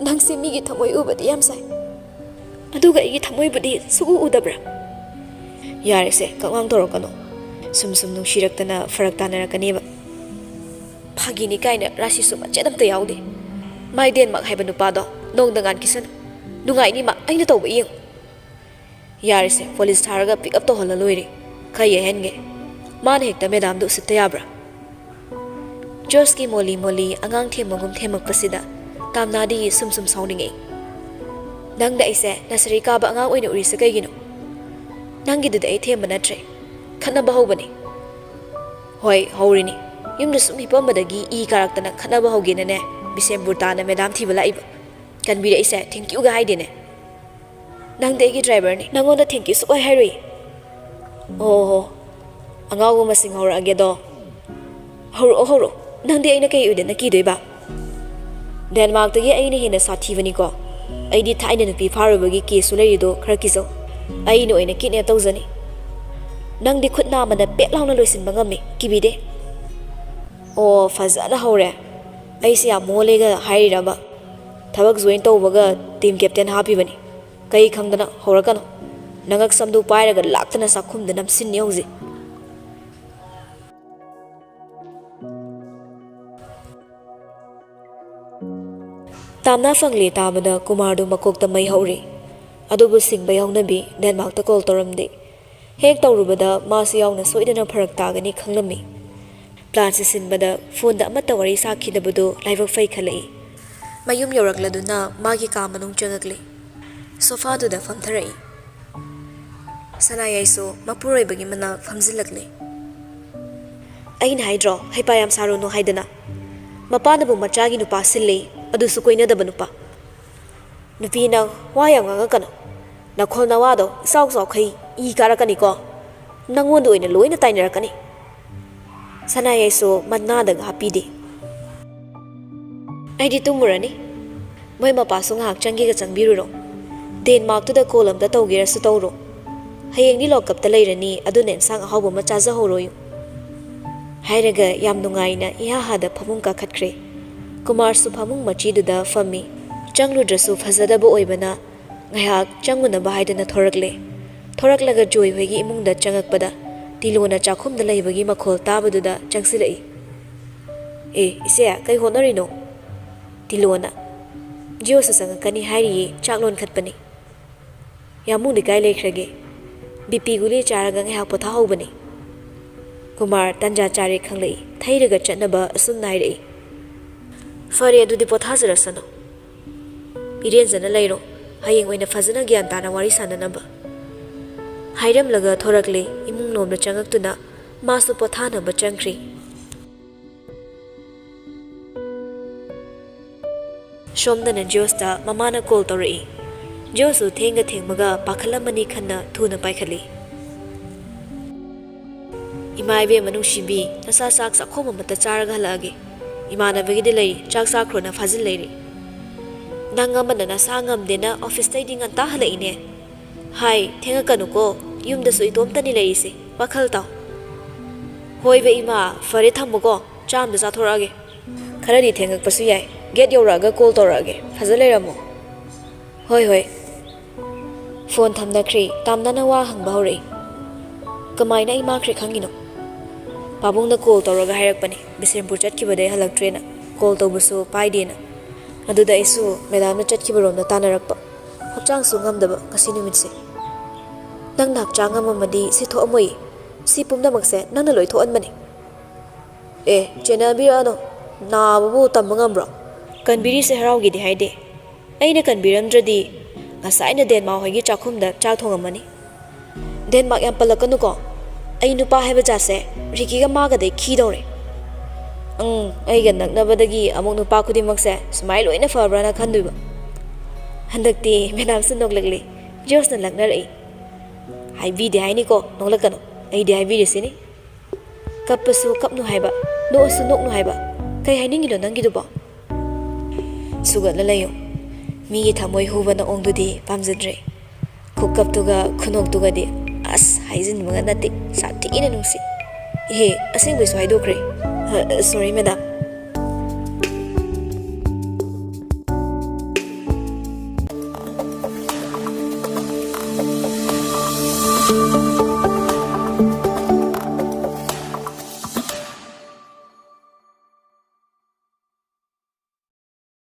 ꯅꯪꯁꯦ ꯃꯤꯒꯤ ꯊꯃꯣꯏ ꯎꯕꯗꯤ ꯌꯥꯝ ꯁꯥꯏ, ꯑꯗꯨꯒ ꯑꯩꯒꯤ ꯊꯃꯣꯏꯕꯨꯗꯤ ꯁꯨꯛꯎ ꯎꯗꯕ꯭ꯔꯥ?" "ꯌꯥꯔꯦꯁꯦ, ꯀꯛꯋꯥꯡ ꯇꯧꯔꯛꯀꯅꯣ꯫ ꯁꯨꯝ ꯁꯨꯝ ꯅꯨꯡꯁꯤꯔꯛꯇꯅ ꯐꯔꯛ ꯇꯥꯅꯔꯛꯀꯅꯦꯕ"꯫ "ꯐꯥꯒꯤꯅꯤ ꯀꯥꯏꯅ ꯔꯥꯁꯤꯁꯨ ꯃꯆꯦꯠ ꯑꯝꯇ ꯌꯥꯎꯗꯦ꯫ ꯃꯥꯏ ꯗꯦꯟꯃꯥꯔꯛ ꯍꯥꯏꯕ ꯅꯨꯄꯥꯗꯣ ꯅꯣꯡꯗ ꯉꯥꯟꯈꯤꯁꯅꯨ꯫ ꯅꯨꯡꯉꯥꯏꯅꯤ ꯃꯥ, ꯑꯩꯅ ꯇꯧꯕ ꯌꯦꯡꯉꯨ"꯫ "ꯌꯥꯔꯦꯁꯦ, ꯄꯨꯂꯤꯁ ꯊꯥꯔꯒ ꯄꯤꯛ ꯑꯞ ꯇꯧꯍꯜꯂ ꯂꯣꯏꯔꯦ꯫ ꯈꯔ ꯌꯩꯍꯟꯒꯦ꯫ ꯃꯥꯅ ꯍꯦꯛꯇ ꯃꯦꯗꯥꯝꯗ ꯎꯁꯤꯠꯇ ꯌꯥꯕ꯭ꯔꯥ?" ꯖꯣꯔꯖꯀꯤ ꯃꯣꯂꯤ ꯃꯣꯂꯤ ꯑꯉꯥꯡ ꯊꯦꯝꯕꯒꯨꯝ ꯊꯦꯝꯃꯛꯄꯁꯤꯗ ꯇꯥꯝꯅꯥꯗꯤ ꯁꯨꯝ ꯁꯨꯝ ꯁꯥꯎꯅꯤꯡꯉꯛꯏ꯫ "ꯅꯪꯅ ꯑꯩꯁꯦ ꯅꯁꯔꯤ ꯀꯥꯕ ꯑꯉꯥꯡ ꯑꯣꯏꯅ ꯎꯔꯤꯁꯦ ꯀꯩꯒꯤꯅꯣ? ꯅꯪꯒꯤꯗꯨꯗꯤ ꯑꯩ ꯊꯦꯝꯕ ꯅꯠꯇ꯭ꯔꯦ꯫ ꯈꯠꯅꯕ ꯍꯧꯕꯅꯦ"꯫ "ꯍꯣꯏ, ꯍꯧꯔꯤꯅꯤ꯫ ꯌꯨꯝꯗ ꯁꯨꯝ ꯍꯤꯞꯄꯝꯕꯗꯒꯤ ꯏ ꯀꯥꯔꯛꯇꯅ ꯈꯠꯅꯕ ꯍꯧꯒꯦꯅꯅꯦ ꯕꯤꯁꯦꯝꯄꯨꯔ ꯇꯥꯅ ꯃꯦꯗꯥꯝ ꯊꯤꯕ ꯂꯥꯛꯏꯕ꯫ ꯀꯟꯕꯤꯔꯛꯏꯁꯦ ꯊꯦꯡꯀ꯭ꯌꯨꯒ ꯍꯥꯏꯗꯦꯅꯦ꯫ ꯅꯪꯗꯤ ꯑꯩꯒꯤ ꯗ꯭ꯔꯥꯏꯚꯔꯅꯤ, ꯅꯪꯉꯣꯟꯗ ꯊꯦꯡꯀ꯭ꯌꯨ ꯁꯨꯛꯍꯥꯏ ꯍꯥꯏꯔꯣꯏ"꯫ "ꯑꯣ ꯍꯣ, ꯑꯉꯥꯎꯕ ꯃꯁꯤꯡ ꯍꯧꯔꯛꯑꯒꯦꯗꯣ"꯫ "ꯍꯧꯔꯛꯑꯣ, ꯍꯧꯔꯛꯑꯣ"꯫ ꯅꯪꯗꯤ ꯑꯩꯅ ꯀꯩ ꯑꯣꯏꯗꯅ ꯀꯤꯗꯣꯏꯕ? ꯗꯦꯟꯃꯥꯔꯛꯇꯒꯤ ꯑꯩꯅ ꯍꯦꯟꯅ ꯁꯥꯊꯤꯕꯅꯤꯀꯣ꯫ ꯑꯩꯗꯤ ꯊꯥꯏꯅ ꯅꯨꯄꯤ ꯐꯥꯔꯨꯕꯒꯤ ꯀꯦꯁꯁꯨ ꯂꯩꯔꯤꯗꯣ ꯈꯔ ꯀꯤꯖꯧ꯫ ꯑꯩꯅ ꯑꯣꯏꯅ ꯀꯤꯗꯅꯦꯞ ꯇꯧꯖꯅꯤ꯫ ꯅꯪꯗꯤ ꯈꯨꯠ ꯅꯥꯝꯃꯗ ꯄꯦꯠ ꯂꯥꯎꯅ ꯂꯣꯏꯁꯤꯟꯕ ꯉꯝꯃꯤ, ꯀꯤꯕꯤꯗꯦ꯫ ꯑꯣ, ꯐꯖꯅ ꯍꯧꯔꯦ꯫ ꯑꯩꯁꯦ ꯌꯥꯝ ꯃꯣꯜꯂꯦꯒ ꯍꯥꯏꯔꯤꯔꯕ? ꯊꯕꯛ ꯖꯣꯏꯟ ꯇꯧꯕꯒ ꯇꯤꯝ ꯀꯦꯞꯇꯦꯟ ꯍꯥꯞꯄꯤꯕꯅꯤ꯫ ꯀꯩ ꯈꯪꯗꯅ ꯍꯧꯔꯛꯀꯅꯨ꯫ ꯅꯉꯛ ꯁꯝꯗꯨ ꯄꯥꯏꯔꯒ ꯂꯥꯛꯇꯅ ꯆꯥꯛꯈꯨꯝꯗ ꯅꯝꯁꯤꯟꯅꯤ ꯍꯧꯖꯤꯛ꯫ ꯇꯥꯝꯅꯥ ꯐꯪꯂꯦ ꯇꯥꯕꯗ ꯀꯨꯃꯥꯔꯗꯨ ꯃꯀꯣꯛꯇ ꯃꯩ ꯍꯧꯔꯦ꯫ ꯑꯗꯨꯕꯨ ꯁꯤꯡꯕ ꯌꯥꯎꯅꯕꯤ ꯗꯦꯟꯃꯥꯔꯛꯇ ꯀꯣꯜ ꯇꯧꯔꯝꯗꯦ꯫ ꯍꯦꯛ ꯇꯧꯔꯨꯕꯗ ꯃꯥꯁꯨ ꯌꯥꯎꯅ ꯁꯣꯏꯗꯅ ꯐꯔꯛ ꯇꯥꯒꯅꯤ ꯈꯪꯂꯝꯃꯤ꯫ ꯄ꯭ꯂꯥꯟꯁꯦ ꯁꯤꯟꯕꯗ ꯐꯣꯟꯗ ꯑꯃꯠꯇ ꯋꯥꯔꯤ ꯁꯥꯈꯤꯗꯕꯗꯨ ꯂꯥꯏꯕꯛ ꯐꯩ ꯈꯜꯂꯛꯏ꯫ ꯃꯌꯨꯝ ꯌꯧꯔꯛꯂꯗꯨꯅ ꯃꯥꯒꯤ ꯀꯥ ꯃꯅꯨꯡ ꯆꯪꯉꯛꯂꯦ꯫ ꯁꯣꯐꯥꯗꯨꯗ ꯐꯝꯊꯔꯛꯏ꯫ ꯁꯅꯥꯌꯥꯏꯁꯨ ꯃꯄꯨꯔꯣꯏꯕꯒꯤ ꯃꯅꯥꯛ ꯐꯝꯖꯤꯜꯂꯛꯂꯦ꯫ "ꯑꯩꯅ ꯍꯥꯏꯗ꯭ꯔꯣ, ꯍꯩꯄꯥ ꯌꯥꯝ ꯁꯥꯔꯨꯅꯨ ꯍꯥꯏꯗꯅ? ꯃꯄꯥꯅꯕꯨ ꯃꯆꯥꯒꯤ ꯅꯨꯄꯥ ꯁꯤꯜꯂꯦ, ꯑꯗꯨꯁꯨ ꯀꯣꯏꯅꯗꯕ ꯅꯨꯄꯥ꯫ ꯅꯨꯄꯤ ꯅꯪ ꯋꯥ ꯌꯥꯝ ꯉꯥꯡꯉꯛꯀꯅꯨ꯫ ꯅꯈꯣꯜ ꯅꯋꯥꯗꯣ ꯏꯆꯥꯎ ꯆꯥꯎꯈꯩ ꯏ ꯀꯥꯔꯛꯀꯅꯤꯀꯣ꯫ ꯅꯪꯉꯣꯟꯗ ꯑꯣꯏꯅ ꯂꯣꯏꯅ ꯇꯥꯏꯅꯔꯛꯀꯅꯤ꯫" ꯁꯅꯥꯌꯥꯏꯁꯨ ꯃꯅꯥꯗ ꯉꯥ ꯄꯤꯗꯦ꯫ "ꯑꯩꯗꯤ ꯇꯨꯝꯃꯨꯔꯅꯤ꯫ ꯃꯣꯏ ꯃꯄꯥꯁꯨ ꯉꯥꯏꯍꯥꯛ ꯆꯪꯒꯦꯒ ꯆꯪꯕꯤꯔꯨꯔꯣ꯫ ꯗꯦꯟꯃꯥꯔꯛꯇꯨꯗ ꯀꯣꯜ ꯑꯝꯇ ꯇꯧꯒꯦꯔꯁꯨ ꯇꯧꯔꯣ꯫ ꯍꯌꯦꯡꯗꯤ ꯂꯣꯛꯀꯞꯇ ꯂꯩꯔꯅꯤ, ꯑꯗꯨꯅ ꯑꯦꯟꯁꯥꯡ ꯑꯍꯥꯎꯕ ꯑꯃ ꯆꯥꯖꯍꯧꯔꯣꯌꯨ꯫" ꯍꯥꯏꯔꯒ ꯌꯥꯝ ꯅꯨꯡꯉꯥꯏꯅ ꯏꯍꯥ ꯍꯥꯗ ꯐꯃꯨꯡ ꯀꯥꯈꯠꯈ꯭ꯔꯦ꯫ ꯀꯨꯃꯥꯔꯁꯨ ꯐꯃꯨꯡ ꯃꯆꯤꯗꯨꯗ ꯐꯝꯃꯤ꯫ ꯆꯪꯂꯨꯗ꯭ꯔꯁꯨ ꯐꯖꯗꯕ ꯑꯣꯏꯕꯅ ꯉꯥꯏꯍꯥꯛ ꯆꯪꯉꯨꯅꯕ ꯍꯥꯏꯗꯨꯅ ꯊꯣꯔꯛꯂꯦ꯫ ꯊꯣꯔꯛꯂꯒ ꯖꯣꯏ ꯍꯣꯏꯒꯤ ꯏꯃꯨꯡꯗ ꯆꯪꯉꯛꯄꯗ ꯇꯤꯂꯣꯅ ꯆꯥꯛꯈꯨꯝꯗ ꯂꯩꯕꯒꯤ ꯃꯈꯣꯜ ꯇꯥꯕꯗꯨꯗ ꯆꯪꯁꯤꯜꯂꯛꯏ꯫ "ꯑꯦ, ꯏꯆꯦ, ꯀꯩ ꯍꯣꯠꯅꯔꯤꯅꯣ?" ꯇꯤꯂꯣꯅ꯫ "ꯖꯤꯑꯣꯁꯨ ꯆꯪꯉꯛꯀꯅꯤ ꯍꯥꯏꯔꯤꯌꯦ, ꯆꯥꯛ ꯂꯣꯟꯈꯠꯄꯅꯤ꯫" "ꯌꯥꯝꯕꯨꯡꯗꯤ ꯀꯥꯏ ꯂꯩꯈ꯭ꯔꯒꯦ?" "ꯕꯤ ꯄꯤ ꯒꯨꯂꯤ ꯆꯥꯔꯒ ꯉꯥꯏꯍꯥꯛ ꯄꯣꯊꯥꯍꯧꯕꯅꯤ꯫" ꯀꯨꯃꯥꯔ ꯇꯟꯖꯥ ꯆꯥꯔꯦ ꯈꯪꯂꯛꯏ, ꯊꯩꯔꯒ ꯆꯠꯅꯕ ꯑꯁꯨꯝ ꯅꯥꯏꯔꯛꯏ꯫ "ꯐꯔꯦ, ꯑꯗꯨꯗꯤ ꯄꯣꯊꯥꯖꯔꯁꯅꯨ꯫ ꯏꯔꯦꯟꯖꯅ ꯂꯩꯔꯣ, ꯍꯌꯦꯡ ꯑꯣꯏꯅ ꯐꯖꯅ ꯒ꯭ꯌꯥꯟ ꯇꯥꯅ ꯋꯥꯔꯤ ꯁꯥꯟꯅꯅꯕ꯫" ꯍꯥꯏꯔꯝꯂꯒ ꯊꯣꯔꯛꯂꯦ, ꯏꯃꯨꯡ ꯂꯣꯝꯗ ꯆꯪꯉꯛꯇꯨꯅ ꯃꯥꯁꯨ ꯄꯣꯊꯥꯅꯕ ꯆꯪꯈ꯭ꯔꯦ꯫ ꯁꯣꯝꯗꯅ ꯖꯣꯁꯇ ꯃꯃꯥꯅ ꯀꯣꯜ ꯇꯧꯔꯛꯏ꯫ ꯖꯣꯁꯁꯨ ꯊꯦꯡꯒ ꯊꯦꯡꯕꯒ ꯄꯥꯈꯠꯂꯝꯃꯅꯤ ꯈꯟꯅ ꯊꯨꯅ ꯄꯥꯏꯈꯠꯂꯤ꯫ ꯏꯃꯥ ꯏꯕꯦꯝꯃ ꯅꯨꯡꯁꯤꯕꯤ, ꯅꯁꯥ ꯆꯥꯛ ꯆꯥꯛꯈꯣꯝ ꯑꯃꯇ ꯆꯥꯔꯒ ꯍꯜꯂꯛꯑꯒꯦ꯫ ꯏꯃꯥꯟꯅꯕꯒꯤꯗꯤ ꯂꯩꯔꯤ, ꯆꯥꯛ ꯆꯥꯈ꯭ꯔꯣꯅ ꯐꯥꯖꯤꯜ ꯂꯩꯔꯤ꯫ ꯅꯪ ꯑꯃꯅ ꯅꯁꯥ ꯉꯝꯗꯦꯅ ꯑꯣꯐꯤꯁꯇꯩꯗꯤ ꯉꯟꯇꯥ ꯍꯜꯂꯛꯏꯅꯦ꯫ ꯍꯥꯏ, ꯊꯦꯡꯉꯛꯀꯅꯨꯀꯣ, ꯌꯨꯝꯗꯁꯨ ꯏꯇꯣꯝꯇꯅꯤ ꯂꯩꯔꯤꯁꯦ, ꯋꯥꯈꯜ ꯇꯥꯎ꯫ ꯍꯣꯏꯕ ꯏꯃꯥ, ꯐꯔꯦ ꯊꯝꯃꯨꯀꯣ, ꯆꯥ ꯑꯃꯇ ꯆꯥꯊꯣꯔꯛꯑꯒꯦ꯫ ꯈꯔꯗꯤ ꯊꯦꯡꯉꯛꯄꯁꯨ ꯌꯥꯏ, ꯒꯦꯠ ꯌꯧꯔꯛꯑꯒ ꯀꯣꯜ ꯇꯧꯔꯛꯑꯒꯦ, ꯐꯖ ꯂꯩꯔꯝꯃꯣ꯫ ꯍꯣꯏ ꯍꯣꯏ꯫ ꯐꯣꯟ ꯊꯝꯅꯈ꯭ꯔꯦ꯫ ꯇꯥꯝꯅꯅ ꯋꯥ ꯍꯪꯕ ꯍꯧꯔꯛꯏ꯫ ꯀꯃꯥꯏꯅ ꯑꯩ ꯃꯥꯡꯈ꯭ꯔꯦ ꯈꯪꯉꯤꯅꯣ? ꯄꯥꯕꯨꯡꯅ ꯀꯣꯜ ꯇꯧꯔꯒ ꯍꯥꯏꯔꯛꯄꯅꯦ, ꯕꯤꯁꯦꯝꯄꯨꯔ ꯆꯠꯈꯤꯕꯗꯩ ꯍꯜꯂꯛꯇ꯭ꯔꯦꯅ, ꯀꯣꯜ ꯇꯧꯕꯁꯨ ꯄꯥꯏꯗꯦꯅ꯫ ꯑꯗꯨꯗ ꯑꯩꯁꯨ ꯃꯦꯗꯥꯝꯅ ꯆꯠꯈꯤꯕꯔꯣꯝꯗ ꯇꯥꯟꯅꯔꯛꯄ꯫ ꯍꯛꯆꯥꯡꯁꯨ ꯉꯝꯗꯕ ꯉꯁꯤ ꯅꯨꯃꯤꯠꯁꯦ꯫ ꯅꯪꯅ ꯍꯛꯆꯥꯡ ꯉꯝꯃꯝꯃꯗꯤ ꯁꯤ ꯊꯣꯛꯑꯝꯃꯣꯏꯌꯦ꯫ ꯁꯤ ꯄꯨꯝꯅꯃꯛꯁꯦ ꯅꯪꯅ ꯂꯣꯏ ꯊꯣꯛꯍꯟꯕꯅꯦ꯫ ꯑꯦ, ꯆꯦꯟꯅꯕꯤꯔꯛꯑꯅꯨ꯫ ꯅꯥꯕꯕꯨ ꯇꯝꯕ ꯉꯝꯕ꯭ꯔꯣ? ꯀꯟꯕꯤꯔꯤꯁꯦ ꯍꯔꯥꯎꯒꯦꯗꯤ ꯍꯥꯏꯗꯦ꯫ ꯑꯩꯅ ꯀꯟꯕꯤꯔꯝꯗ꯭ꯔꯗꯤ ꯉꯁꯥꯏꯅ ꯗꯦꯟꯃꯥ ꯍꯣꯏꯒꯤ ꯆꯥꯛꯈꯨꯝꯗ ꯆꯥꯛ ꯊꯣꯡꯉꯝꯃꯅꯤ꯫ ꯗꯦꯟꯃꯥꯔꯛ ꯌꯥꯝ ꯄꯜꯂꯛꯀꯅꯨꯀꯣ꯫ ꯑꯩ ꯅꯨꯄꯥ ꯍꯥꯏꯕ ꯖꯥꯠꯁꯦ ꯔꯤꯀꯤꯒ ꯃꯥꯒꯗꯩ ꯈꯤꯗꯧꯔꯦ꯫ ꯎꯝ, ꯑꯩꯒ ꯅꯛꯅꯕꯗꯒꯤ ꯑꯃꯨꯛ ꯅꯨꯄꯥ ꯈꯨꯗꯤꯡꯃꯛꯁꯦ ꯁꯨꯃꯥꯏ ꯂꯣꯏꯅ ꯐꯕ꯭ꯔꯥꯅ ꯈꯟꯗꯣꯏꯕ꯫ ꯍꯟꯗꯛꯇꯤ ꯃꯦꯗꯥꯝꯁꯨ ꯅꯣꯛꯂꯛꯂꯦ꯫ ꯖꯣꯁꯅ ꯂꯛꯅꯔꯛꯏ꯫ ꯍꯥꯏꯕꯤꯗꯦ ꯍꯥꯏꯅꯤꯀꯣ, ꯅꯣꯛꯂꯛꯀꯅꯨ꯫ ꯑꯩꯗꯤ ꯍꯥꯏꯕꯤꯔꯤꯁꯤꯅꯤ꯫ ꯀꯞꯄꯁꯨ ꯀꯞꯅꯨ ꯍꯥꯏꯕ, ꯅꯣꯛꯑꯁꯨ ꯅꯣꯛꯅꯨ ꯍꯥꯏꯕ꯫ ꯀꯩ ꯍꯥꯏꯅꯤꯡꯉꯤꯅꯣ ꯅꯪꯒꯤꯗꯨꯕꯣ? ꯁꯨꯒꯠꯂ ꯂꯩꯌꯨ꯫ ꯃꯤꯒꯤ ꯊꯃꯣꯏ ꯍꯨꯕ ꯅꯑꯣꯡꯗꯨꯗꯤ ꯄꯥꯝꯖꯗ꯭ꯔꯦ꯫ ꯈꯨꯀꯞꯇꯨꯒ ꯈꯨꯅꯣꯛꯇꯨꯒꯗꯤ ꯑꯁ ꯍꯥꯏꯖꯤꯟꯕꯒ ꯅꯠꯇꯦ, ꯁꯥꯊꯤꯅ ꯅꯨꯡꯁꯤ꯫ ꯏꯍꯦ, ꯑꯁꯦꯡꯕꯩꯁꯨ ꯍꯥꯏꯗꯣꯛꯈ꯭ꯔꯦ꯫ ꯑ, ꯁꯣꯔꯤ ꯃꯦꯗꯥꯝ꯫